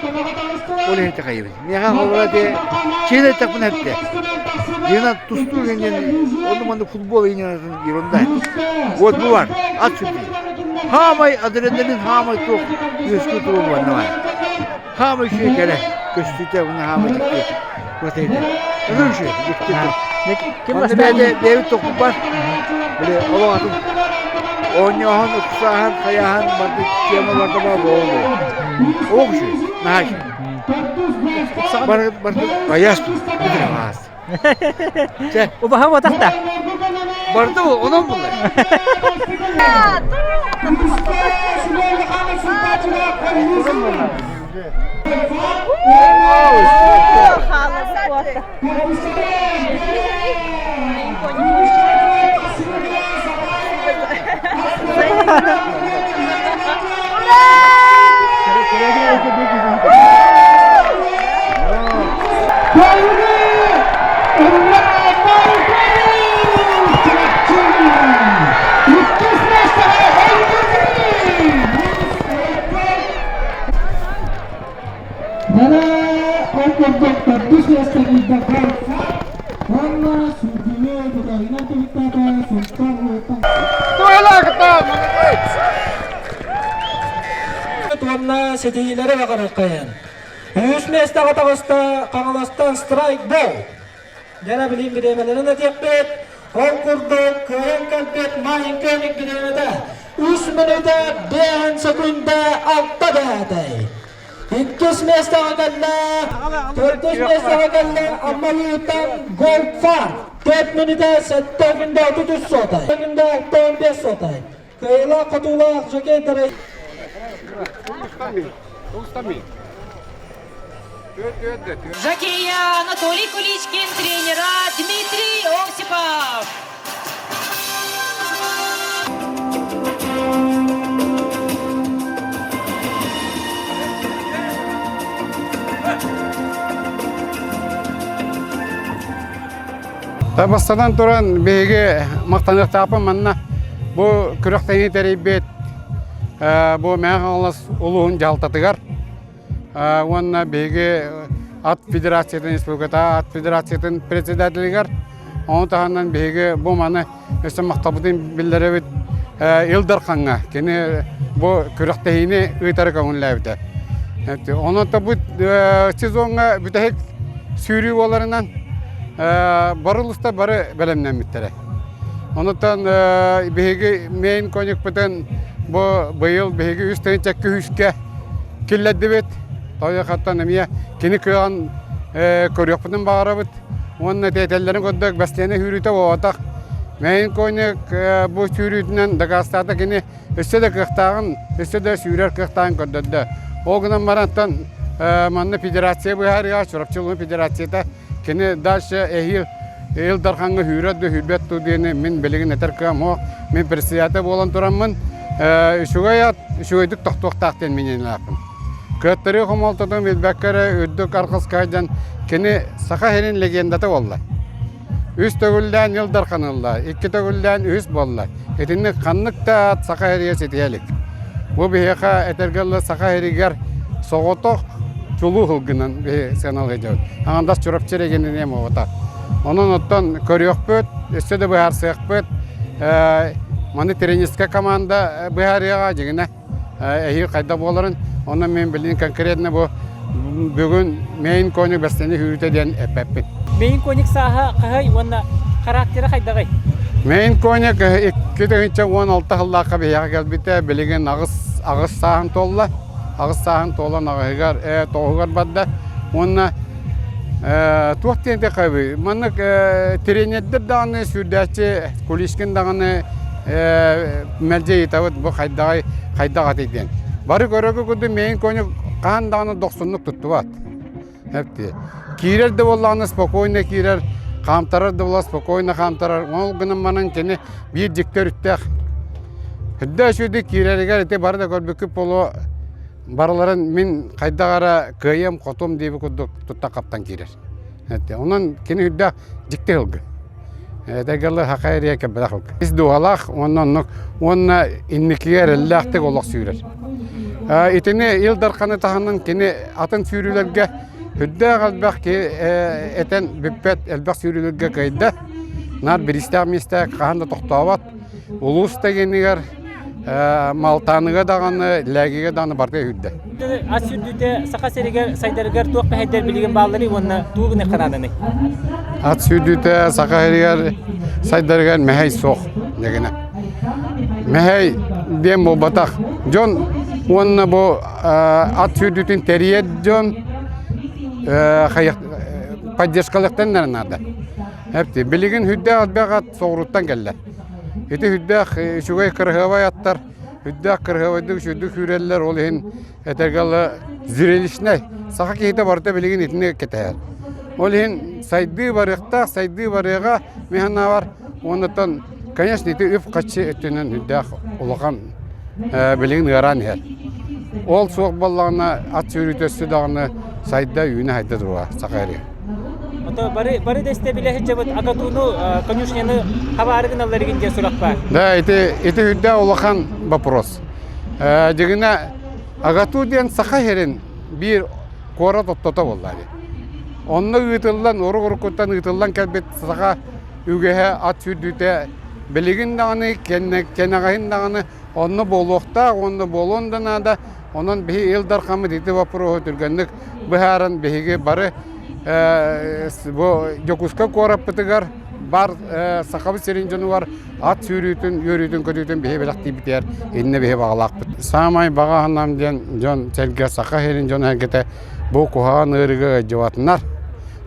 B: Ол иһин итэҕэйэбин. Миэхэ холобура ити чиэн эттэхпинэ эттэ. Дьиҥинэн тустуу диэн оннук маннык футбол иһинэн атын ерунда. Вот бу бар, ат сүрдүү. Хаамай адреналин хаамай туох үөскүү туругу манна Хаамай үчүгэй кэрэ көстүүтэ уонна хаамай дьикти. Вот это. Ыныр үчүгэй, дьикти. Манна бэйэтэ бэйэбит тохпуппар, били олох атын оонньооһун, ыксааһын, хайааһын барда тема барда баа буолуо. Олох үчүгэй, наһаа үчүгэй. Бар бар баяс бүтүр аас. Чэ.
A: Убаһа буотах да.
B: Барда бу, онон булла.
U: Ол курдук төрдүс миэстэни Уонна сүүрдүүнү бүтэһигинэн түмүктээтэ Сунтаар Уонна ситиһиилэри баҕарыаххайын. Үс миэстэҕэ таҕыста Хаҥаластан страйк бол. Дьэ билин бириэмэлэрин этиэхпит. Ол курдук кыайан кэлбит Майын Көник бириэмэтэ 3 мүнүүтэ 5 секунда 6 бээтэй. Иккис миэстэҕэ кэллэ, төрдүс миэстэҕэ кэллэ Амма улууһуттан Gold Farm. 4 мүнүүтэ 7 күндэ 33 сотай. Күндэ 65 сотай. Кыайыылаах хотуулаах жокейдары
S: Жокея Анатолий Куличкин, тренера Дмитрий Осипов.
N: Бастатан туран биһиги махтаныахтаахпын манна бу күрэхтэһии тэрийбит бу Мэҥэ Хаҥалас улууһун дьаһалтатыгар уонна биһиги ат федерациятын республиката ат федерациятын председателигэр ону таһынан биһиги бу маны өссө махталбытын биллэрэбит Ил Дархаҥҥа кини бу күрэхтэһиини ыытары көҥүллээбитэ. Онон бу сезоҥҥа бүтэһик сүүрүү буоларынан бары улуустар бары бэлэмнэммиттэрэ. Онуттан биһиги мейн конюкпутун бу быйыл биһиги үс тыһыынча күһүскэ киллэрдибит. Тойохаттан эмиэ кини кыаҕын көрүөхпүтүн баҕарабыт. Уонна тиэтэллэрин курдук бастианы сүүрүүтэ буолбатах. Мэйин коньяк бу сүүрүүтүнэн дакаастаата кини өссө да кыахтааҕын, өссө да сүүрэр кыахтааҕын көрдөрдө. Ол гынан барантан манна федерация быһаарыыга Чурапчы улууһун федерацията кини дальше эһиил Ил Дархаҥҥа сүүрэр да сүүрбэт дуу диэни мин билигин этэр кыам суох. Мин председатель буолан тураммын үчүгэй ат үчүгэйдик тохтуохтаах диэн миниилээхпин. Кыаттарыы хомолтотун билбэккэ эрэ үрдүк арҕаска сылдьан кини Саха сирин легендата буолла. Үс төгүллээн Ил Дархан ылла, икки төгүллээн үһүс буолла. Итинник ханнык да ат Саха сиригэр ситиһэ илик. Бу биһиэхэ этэргэ дылы Саха сиригэр соҕотох чулуу сылгынан биһи сыаналыйдыбыт. Аҥардас Чурапчы эрэгийиэнинэн буолбатах. Онон оттон көрүөхпүт, өссө да быһаарсыахпыт. Маны тренерскэй команда быһаарыаҕа дьиҥинэ эһиил хайдах буоларын. Онон мин билигин конкретно бу бүгүн мейн коник бэстэни сүүрүтэ диэн эппэппин.
A: Мейн коник сааһа хаһай уонна характера хайдаҕый?
N: Мейн коник 2016 сыллаахха биһиэхэ кэлбитэ. Билигин аҕыс аҕыс сааһын туолла. Аҕыс сааһын туолан аҕыһыгар, тоҕуһугар барда. Уонна туох диэн этиэххэ Маннык тренердэр даҕаны сүүрдээччи Куличкин даҕаны мэлдьи ыйытабыт бу хайдаҕый хайдах атый диэн. Бары көрөргө курдук мейин коню хаһан даҕаны дохсуннук туттубат. Эптии. Киирэр да буоллаҕына спокойно киирэр, хаамтарар да буолла спокойно хаамтарар. Ол гынан манан кини биир дьикти өрүттээх. Үрдэ үчүгэйдик киирэригэр ити бары да көрбүккүт буолуо барыларын мин хайдах эрэ кыайыам хотуом диэби курдук тутта-хаптан киирэр. Онон кини үрдээх дьикти сылгы. Этэргэлэр хака эрийэ кэлбэтэх сылгы. Ис дууһалаах уонна оннук уонна инникигэ эрэллээхтик олох сүүрэр. Итини Ил Дарханы таһынан кини атын сүүрүүлэргэ үрдээх элбэх киһи этэн бүппэт элбэх сүүрүүлэргэ кыайда. Наар бириистээх миэстэ хаһан да тохтообот. Улуус тагинигэр Малтааныга даҕаны, Лээгигэ даҕаны барыта үүрдэ.
A: Ас сүүрдүүтэ Саха сиригэр сайдарыгар туох мэһэйдэр билигин баалларый уонна тугу гыныахха нааданый?
N: Ат сүүрдүүтэ Саха сиригэр сайдарыгар мэһэй суох дэгинэ. Мэһэй диэн буолбатах. Дьон уонна бу ат сүүрдүүтүн тэрийэр дьон поддержкалыахтан наада. Билигин үрдээх элбэх ат соҕурууттан кэллэ. Ити үрдээх үчүгэй кыраһыабай аттар, үрдээх кыраһыабайдык үчүгэйдик сүүрэллэр, ол иһин этэргэ дылы зрелищнэй. Саха киһитэ барыта билигин итини кэтэһэр. Ол иһин сайдыы барыахтаах, сайдыы барыаҕа мин санаабар. Уоннаттан, конечно, ити үп-харчы өттүнэн үрдээх улахан билигин ыараан иһэр. Ол суох буоллаҕына ат сүүрүүтэ өссө даҕаны сайда, үүнэ-сайда туруоҕа саха эрэ.
A: Ото бары бары да истэ билэ сылдьабыт АГАТУну конюшняны хабаары гыналлар игин диэн сурах баар.
N: Да, ити ити үрдээх улахан вопрос. Дьигинэ АГАТУ диэн саха сирин биир куорат оттото буолла дии. Онно ыытыллан, урук-уруккуттан ыытыллан кэлбит саха үгэһэ ат сүүрдүүтэ билигин даҕаны, кэнэҕэһин даҕаны онно буолуохтаах уонна буолуон да наада. Онон биһи Ил Дархаммыт ити боппуруоһу түргэнник быһааран биһиги бары бу Дьокуускай куораппытыгар бар Сахабыт сирин дьонугар ат сүүрүүтүн, үөрүүтүн-көтүүтүн биһи бэлэхтиибитигэр иннэ биһи баҕалаахпыт. Саамай баҕа санаам диэн дьон сэргэ Саха сирин дьоно сэргэтэ бу куһаҕан ыарыыга ыалдьыбатыннар.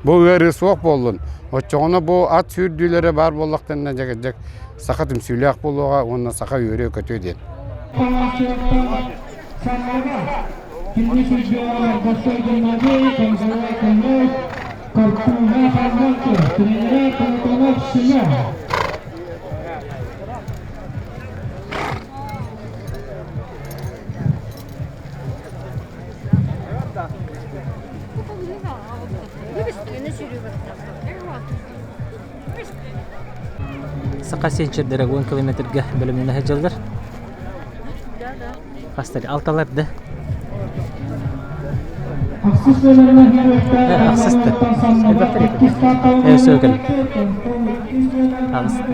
N: Бу ыарыы суох буоллун. Оччоҕуна бу ат сүүрдүүлэрэ баар буоллахтарына дьэ саха түмсүүлээх буолуоҕа уонна саха үөрүө-көтүө диэн.
A: Саха сенчердэрэ 10 километрга бэлэмнэнэ сылдьаллар. Хастар алталар да. Ахсысты. Сөкөл. Ахсысты.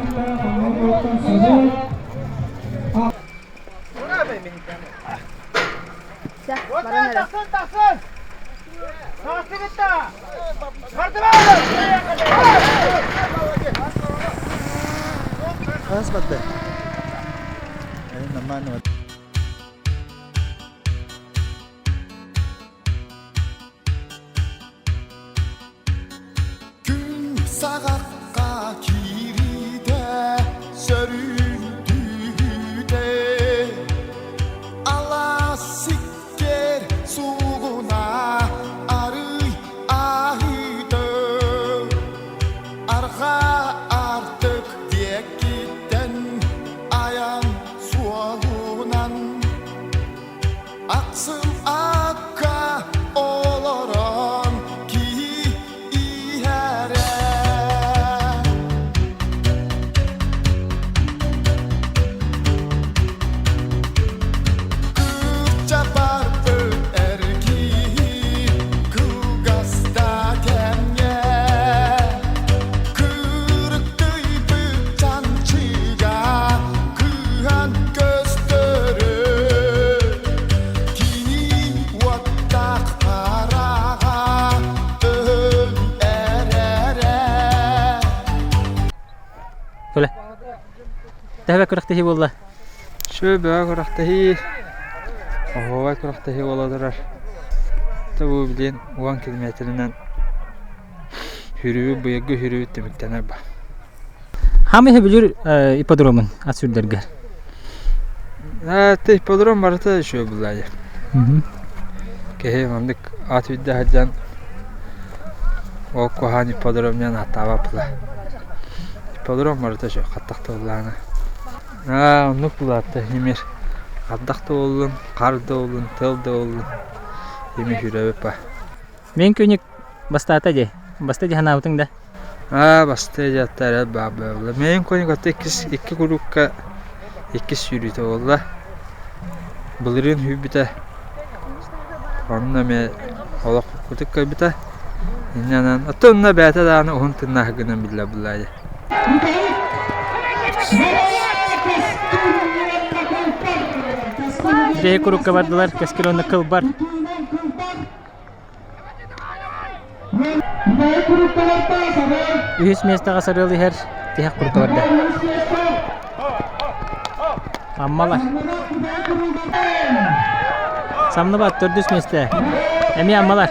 D: Хас барда? Нормально.
O: Күн саҕахха киириитэ сөрүүн түүтэ алаас сиккиэр суугуна арый аһыыта арҕаа артык диэкиттэн айан суолунан Ахсым акка олорон киһи иһэрэ. Кырдьа барбыт эр киһи кылгас да кэмҥэ Кырыктыйбыт чанчыга кыһан көстөрө Кини уоттаах хараҕа өһөн эрэрэ
A: Көлө. Төһө күрэхтэһии буолла?
R: Шөбө күрэхтэһии. Оһуобай күрэхтэһии буола турар. Бу билин 10 километрынан Хүрүбүт быйылгы хүрүбүт түмүктэнэр ба.
A: Хаамый сөбүлүүр ипподромун ат сүүрдэргэр?
R: Аты ипподром барыта үчүгэй буллаайа. Киһи маннык ат үрдэ сылдьан Ол куһаан ипподромнан аттаабаппыла. Ипподром барыта үчүгэй хаттах да буоллаҕына. Аа оннук булаатта имир ардах да буоллун, хаар да буоллун, тыал да буоллун ими сүүрэбит ба.
A: Мен күнүк бастаата дии. Баста дии санаабытыҥ да?
R: Аа бастыа дьаатта эрэл баар буолла. Мен күнүк отто иккис икки курукка иккис сүүрүүтэ буолла. Былырыын сүүрбүтэ. Онно эмиэ олох кутук кэлбитэ. Инньэ оттон онно бэйэтэ даҕаны уһун тыыннаах гынан биллэр буоллаа дии.
A: Бэйэ курукка бардылар, кэскил уонна кылбар. Үһүс миэстэҕэ сарыал иһэр, тиһэх курукка барда. Аммалар. Самныбат төрдүс миэстэ. Эмиэ Аммалар.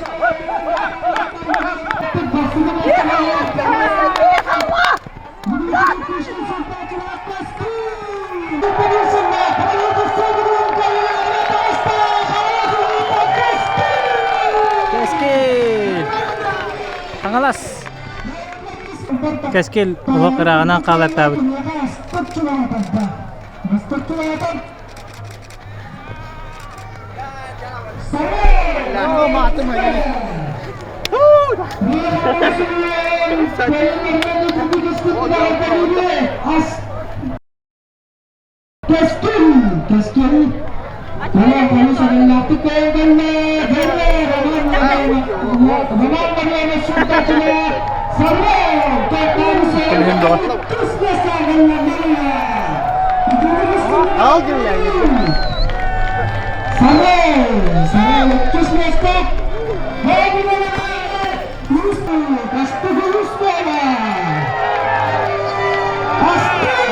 A: Кэскил! Хаҥалас! Кэскил олох ырааҕынан хаалартаабыт.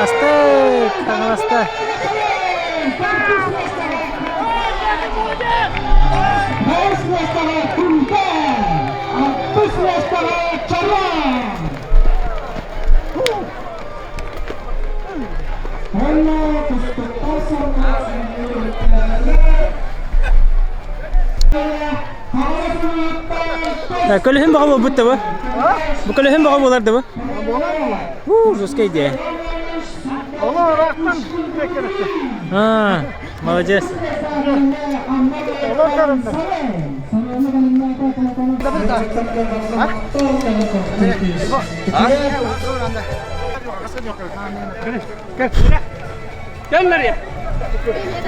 A: Астык, таҥаласта. Көлөһүн бөҕө буолбут да бу. Бу көлөһүн бөҕө буолар да бу. Уу, жесткий идея. А, молодец.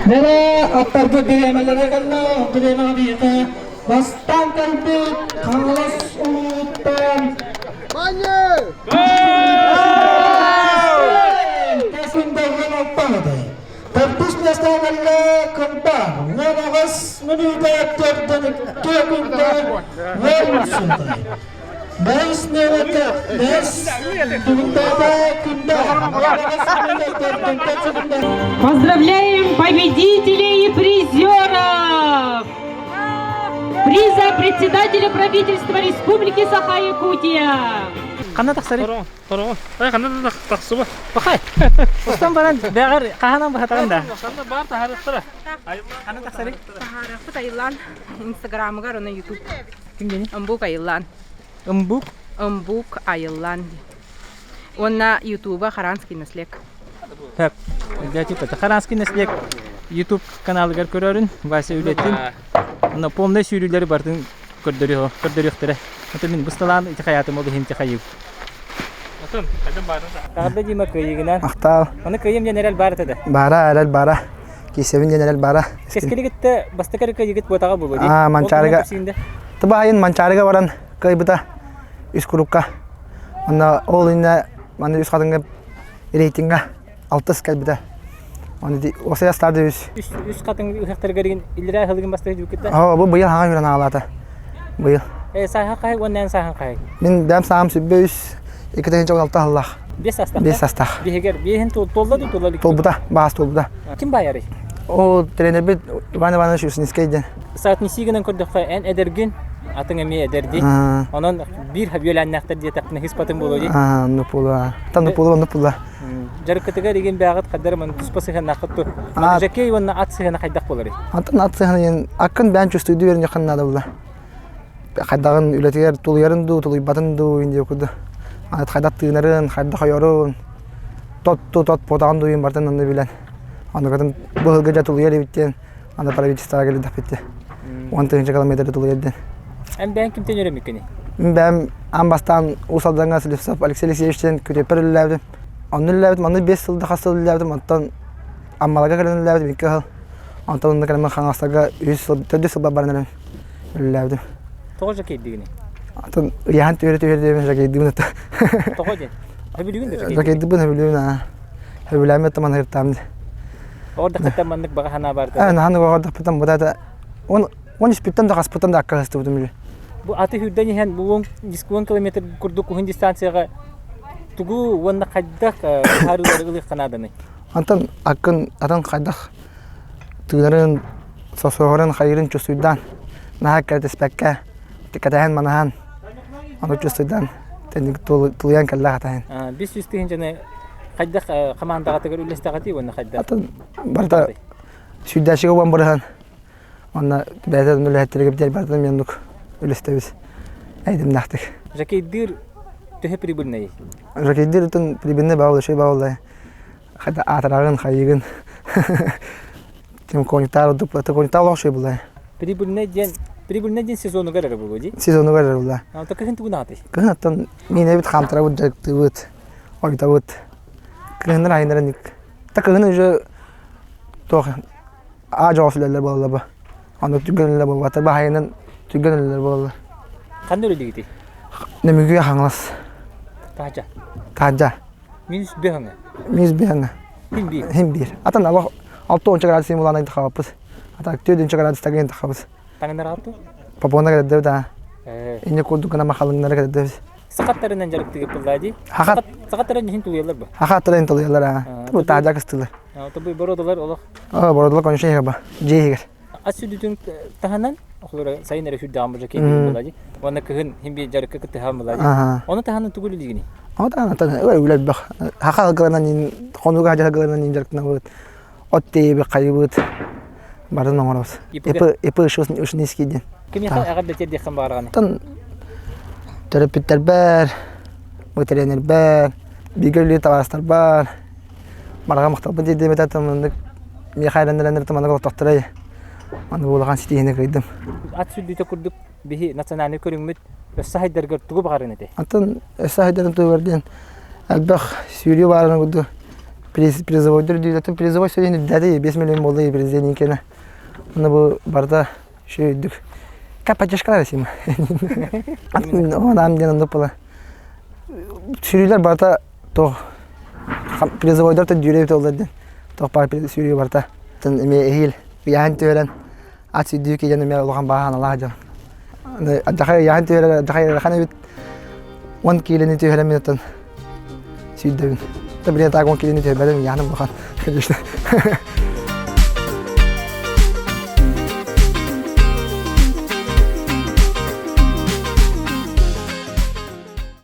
U: Нere аттарбыт бириэмэлэрэ кэллэ, бириэмэҕэ биһиэхэ бастаан кэлбит Хаҥалас улууттан Төрдүс миэстэҕэ кэллэ Кымпар, 18 мүнүүтэ төрдөн икки күндэ уон сунтай. Бэс мүнүүтэ бэс күндэ күндэ
S: Поздравляем победителей и призеров! Приза председателя правительства Республики Саха-Якутия!
A: Ханна тахсарый?
T: Тороҕо. Ай ханна да тахсыба.
A: Бахай. Устан баран бэҕэр хаһанан баһатаҕын да.
T: Ханна баар таһаарыахтара.
A: Ханна тахсарый?
V: Таһаарыахпыт Айыллаан Инстаграмыгар уонна Ютуб.
A: Ким диэни?
V: Ымбук Айыллаан.
A: Ымбук?
V: Ымбук Айыллаан диэн. Уонна Ютуба Харанский наслег.
A: Так, типа Харанский наслег YouTube каналыгар көрөрүн, Вася үлэтин, онно полный сүүрүүлэри барытын көрдөрүө, көрдөрүөхтэрэ. Это мин бысталаан ити хаятым ол иһин хайыып. Таарда Дима кыайыгынан.
W: Махтал.
A: Аны кыайым диэн эрэл баар этэ да.
W: Баара, эрэл баара. Киисэбин диэн эрэл баара.
A: Кэскили кытта бастакы кыайыгыт буотаҕа буолуо дии.
W: Аа, Манчаарыга. Тыбаайын Манчаарыга баран кыайбыта үс курукка. Онно ол иннэ маны үс хатыҥҥа рейтингэ алтыс кэлбитэ. Оны осая старды үс.
A: Үс үс хатыҥ ыһыахтарыгар иллэрээ ыһылыгын бастакы дьүккүттэ.
W: Оо, бу быйыл хаҥа үрэн аалаата. Быйыл.
A: Э, сааһа хай уонна эн сааһын хай.
W: Мин бэм саам сүббэ үс 2016 сыллаах.
A: Бес саастаах.
W: Бес саастаах.
A: Биһигэр биэһин туолла дуу туолла илик.
W: Туолбута, баас туолбута.
A: Ким баайарый?
W: Ол тренербит Иван Иванович Юсницкий диэн.
A: Соотнеси гынан көрдөххө эн эдэргин, атыҥ эмиэ эдэрдий. Онон биир үөлээннээхтэр диэтэхпинэ хыспатын буолуо дии.
W: Аа, оннук буолуо. Там буолуо, оннук буолла.
A: Дьарыккытыгар игин бэҕит хаддар ман туспа сыһыаннааххыт ту. Жакей уонна ат сыһыана хайдах буоларый?
W: Антон ат сыһыана диэн аккын бээн чувствуйду үөрэнньэххин наада буолла. Хайдаҕын үлэтигэр тулуйарын дуу, тулуйбатын дуу диye курдук. Аны хайдах тыынарын, хайдах ойорун, тот тот буотаҕын дуу барытын онно билэн. Оннукатын быһылгы дьэ тулуйар эбит диэн аны правительствоҕа кэлдэхпит диэн. 10 000 километры тулуйар диэн.
A: Эн бэйэҥ кимтэн үөрэммиккиний?
W: Мин бэйэм аан бастаан Уус Алдаҥҥа Слепцов Алексей Алексеевич диэн күтүөппэр үлэлээбитим. Онно үлэлээбитим, онно 5 сылда хас сыл үлэлээбитим, онтон Аммаларга кэлэн үлэлээбитим икки сыл. Онтон онно кэлэн Хаҥаластарга үс сыл, төрдүс сылбар баран эрэн үлэлээбитим.
A: Тоҕо жокейдыгыный?
W: Атын ыйаһан түһэрэ түһэрэ диэбин жокейдыыбын ата.
A: Тоҕо диэн? Хөбүлүүгүн да жокейдыгын?
W: Жокейдыыбын хөбүлүүбүн аа. Хөбүлээммит да манныгыртаам дии.
A: Оҕордохпуттан маннык баҕа санаа баар
W: Ээ, наһаа оҕордохпуттан бу да он он испиттэн да хаспыттан да аккаастыбытым үһү.
A: Бу аты сүүрдэн иһэн бу 10 километр курдук уһун дистанцияҕа тугу уонна хайдах быһаарыылары ылыахха нааданый?
W: Онтон аккын атын хайдах тыынарын, сосуоһарын, хайыырын чувствуйдаан, наһаа кэрэтиспэккэ, кэтэһэн манаһан, ону чувствуйдаан тулуйан кэллэх атаһын.
A: 500 тыһыынчаны хайдах хамаандаҕытыгар үллэстэҕитий уонна хайдах?
W: Атын барыта сүүрдээччигэ уон бырыһан уонна бэйэтэ үлэһиттэригэр диэн барытын оннук үлэстэбит эйдэмнээхтик.
A: Жокейдыыр төһө прибыльный?
W: Жокейдыыр ытын прибыльный баҕа үчүгэй баҕа хайда аатыраҕын хайыгын тем коньктаар ордук коньктаар олох үчүгэй буолла.
A: Прибыльный диэн прибыльный диэн сезонугар эрэ буолуо дии?
W: Сезонугар эрэ буолла.
A: Ата кыһын тугун аатый?
W: Кыһын оттон миинэбит хаамтарабыт дьарыктыыбыт ойутабыт. Кыһыннар айыннар Та кыһын уже туох аа дьоҕус үлэлэр буолла бу. Ону түргэн үлэлэр буолбатар баһайынан түргэн үлэлэр буолаллар.
A: Ханна үлэлиигитий?
W: Нөмүгү Хаҥалас.
A: Таһдьа.
W: Таһдьа.
A: Минус бэһэҥэ.
W: Минус бэһэҥэ.
A: Хин биир.
W: Хин биир. Атын алох алты онча градус булан тахабыппыт. Ата төрдүнчэ градус тагын тахабыт.
A: Таҥнар
W: Попона кэдэрдэбит аа. Инне курдук гына махалыҥнары кэдэрдэбит.
A: Сахаттарынан дьарыктыгы пыллаа дии.
W: Хахат.
A: Сахаттарынан иһин тулуйаллар бу.
W: Хахаттарынан тулуйаллар аа. Бу таажа кыстылар.
A: Тобу бородолар олох.
W: Аа бородолар конечно иһэр дьиэ иһигэр.
A: Ас сүдүтүн таһынан охлора сайын эрэ сүрдэҕин бу жакей була дии. Уонна кыһын хин би дьарыкка кыттыһаан була дии. Ону таһынан тугу үлэлиигиний?
W: Ону таһынан үлэлбэх. Хаха гыланан хонууга хаджа гыланан дьарыктанабыт. От тиэйбит хайыбыт барын оҥоробут. ИП ИП Ушинский диэн.
A: Кимиэхэ эҕэрдэ тиэрдиэххин баҕараҕыный?
W: Оттон төрөппүттэрбэр, тренербэр, бииргэ үлэлиир табаарыстарбар барҕа махталбын тиэрдиэм этэ маннык миэхэ эрэннэрэннэр маннык олохтохторой аны бу улахан ситиһиини кыайдым.
A: Ат сүүрдүүтэ курдук биһи национальнай көрүҥмүт өссө хайдаргар тугу баҕарын этэй?
W: Антон өссө хайдарын тугар диэн элбэх сүүрүү баарына курдук призовойдор дүүлэтин призовой сүүрүүн үрдээтэ 5 миллион буолла президенткene. Аны бу барыта үчүгэй Как поддержкалар сима. Онам диэн оннук була. Сүүрүүлэр барыта туох призовойдор та дүүрэ бит диэн. Туох баар сүүрүү барыта. Эмиэ эһиил ыйаһын түһэрэн ат сүүрдүү киирэн эмиэ улахан бааһаналаах дьон. Адьахай ыйаһын түһэрэр адьахай ыарахан эбит. 10 киилэни түһэрэн минутан сүүрдэбин. Та билен так 10 киилэни түһэрбэтим ыйааһыным улахан, конечно.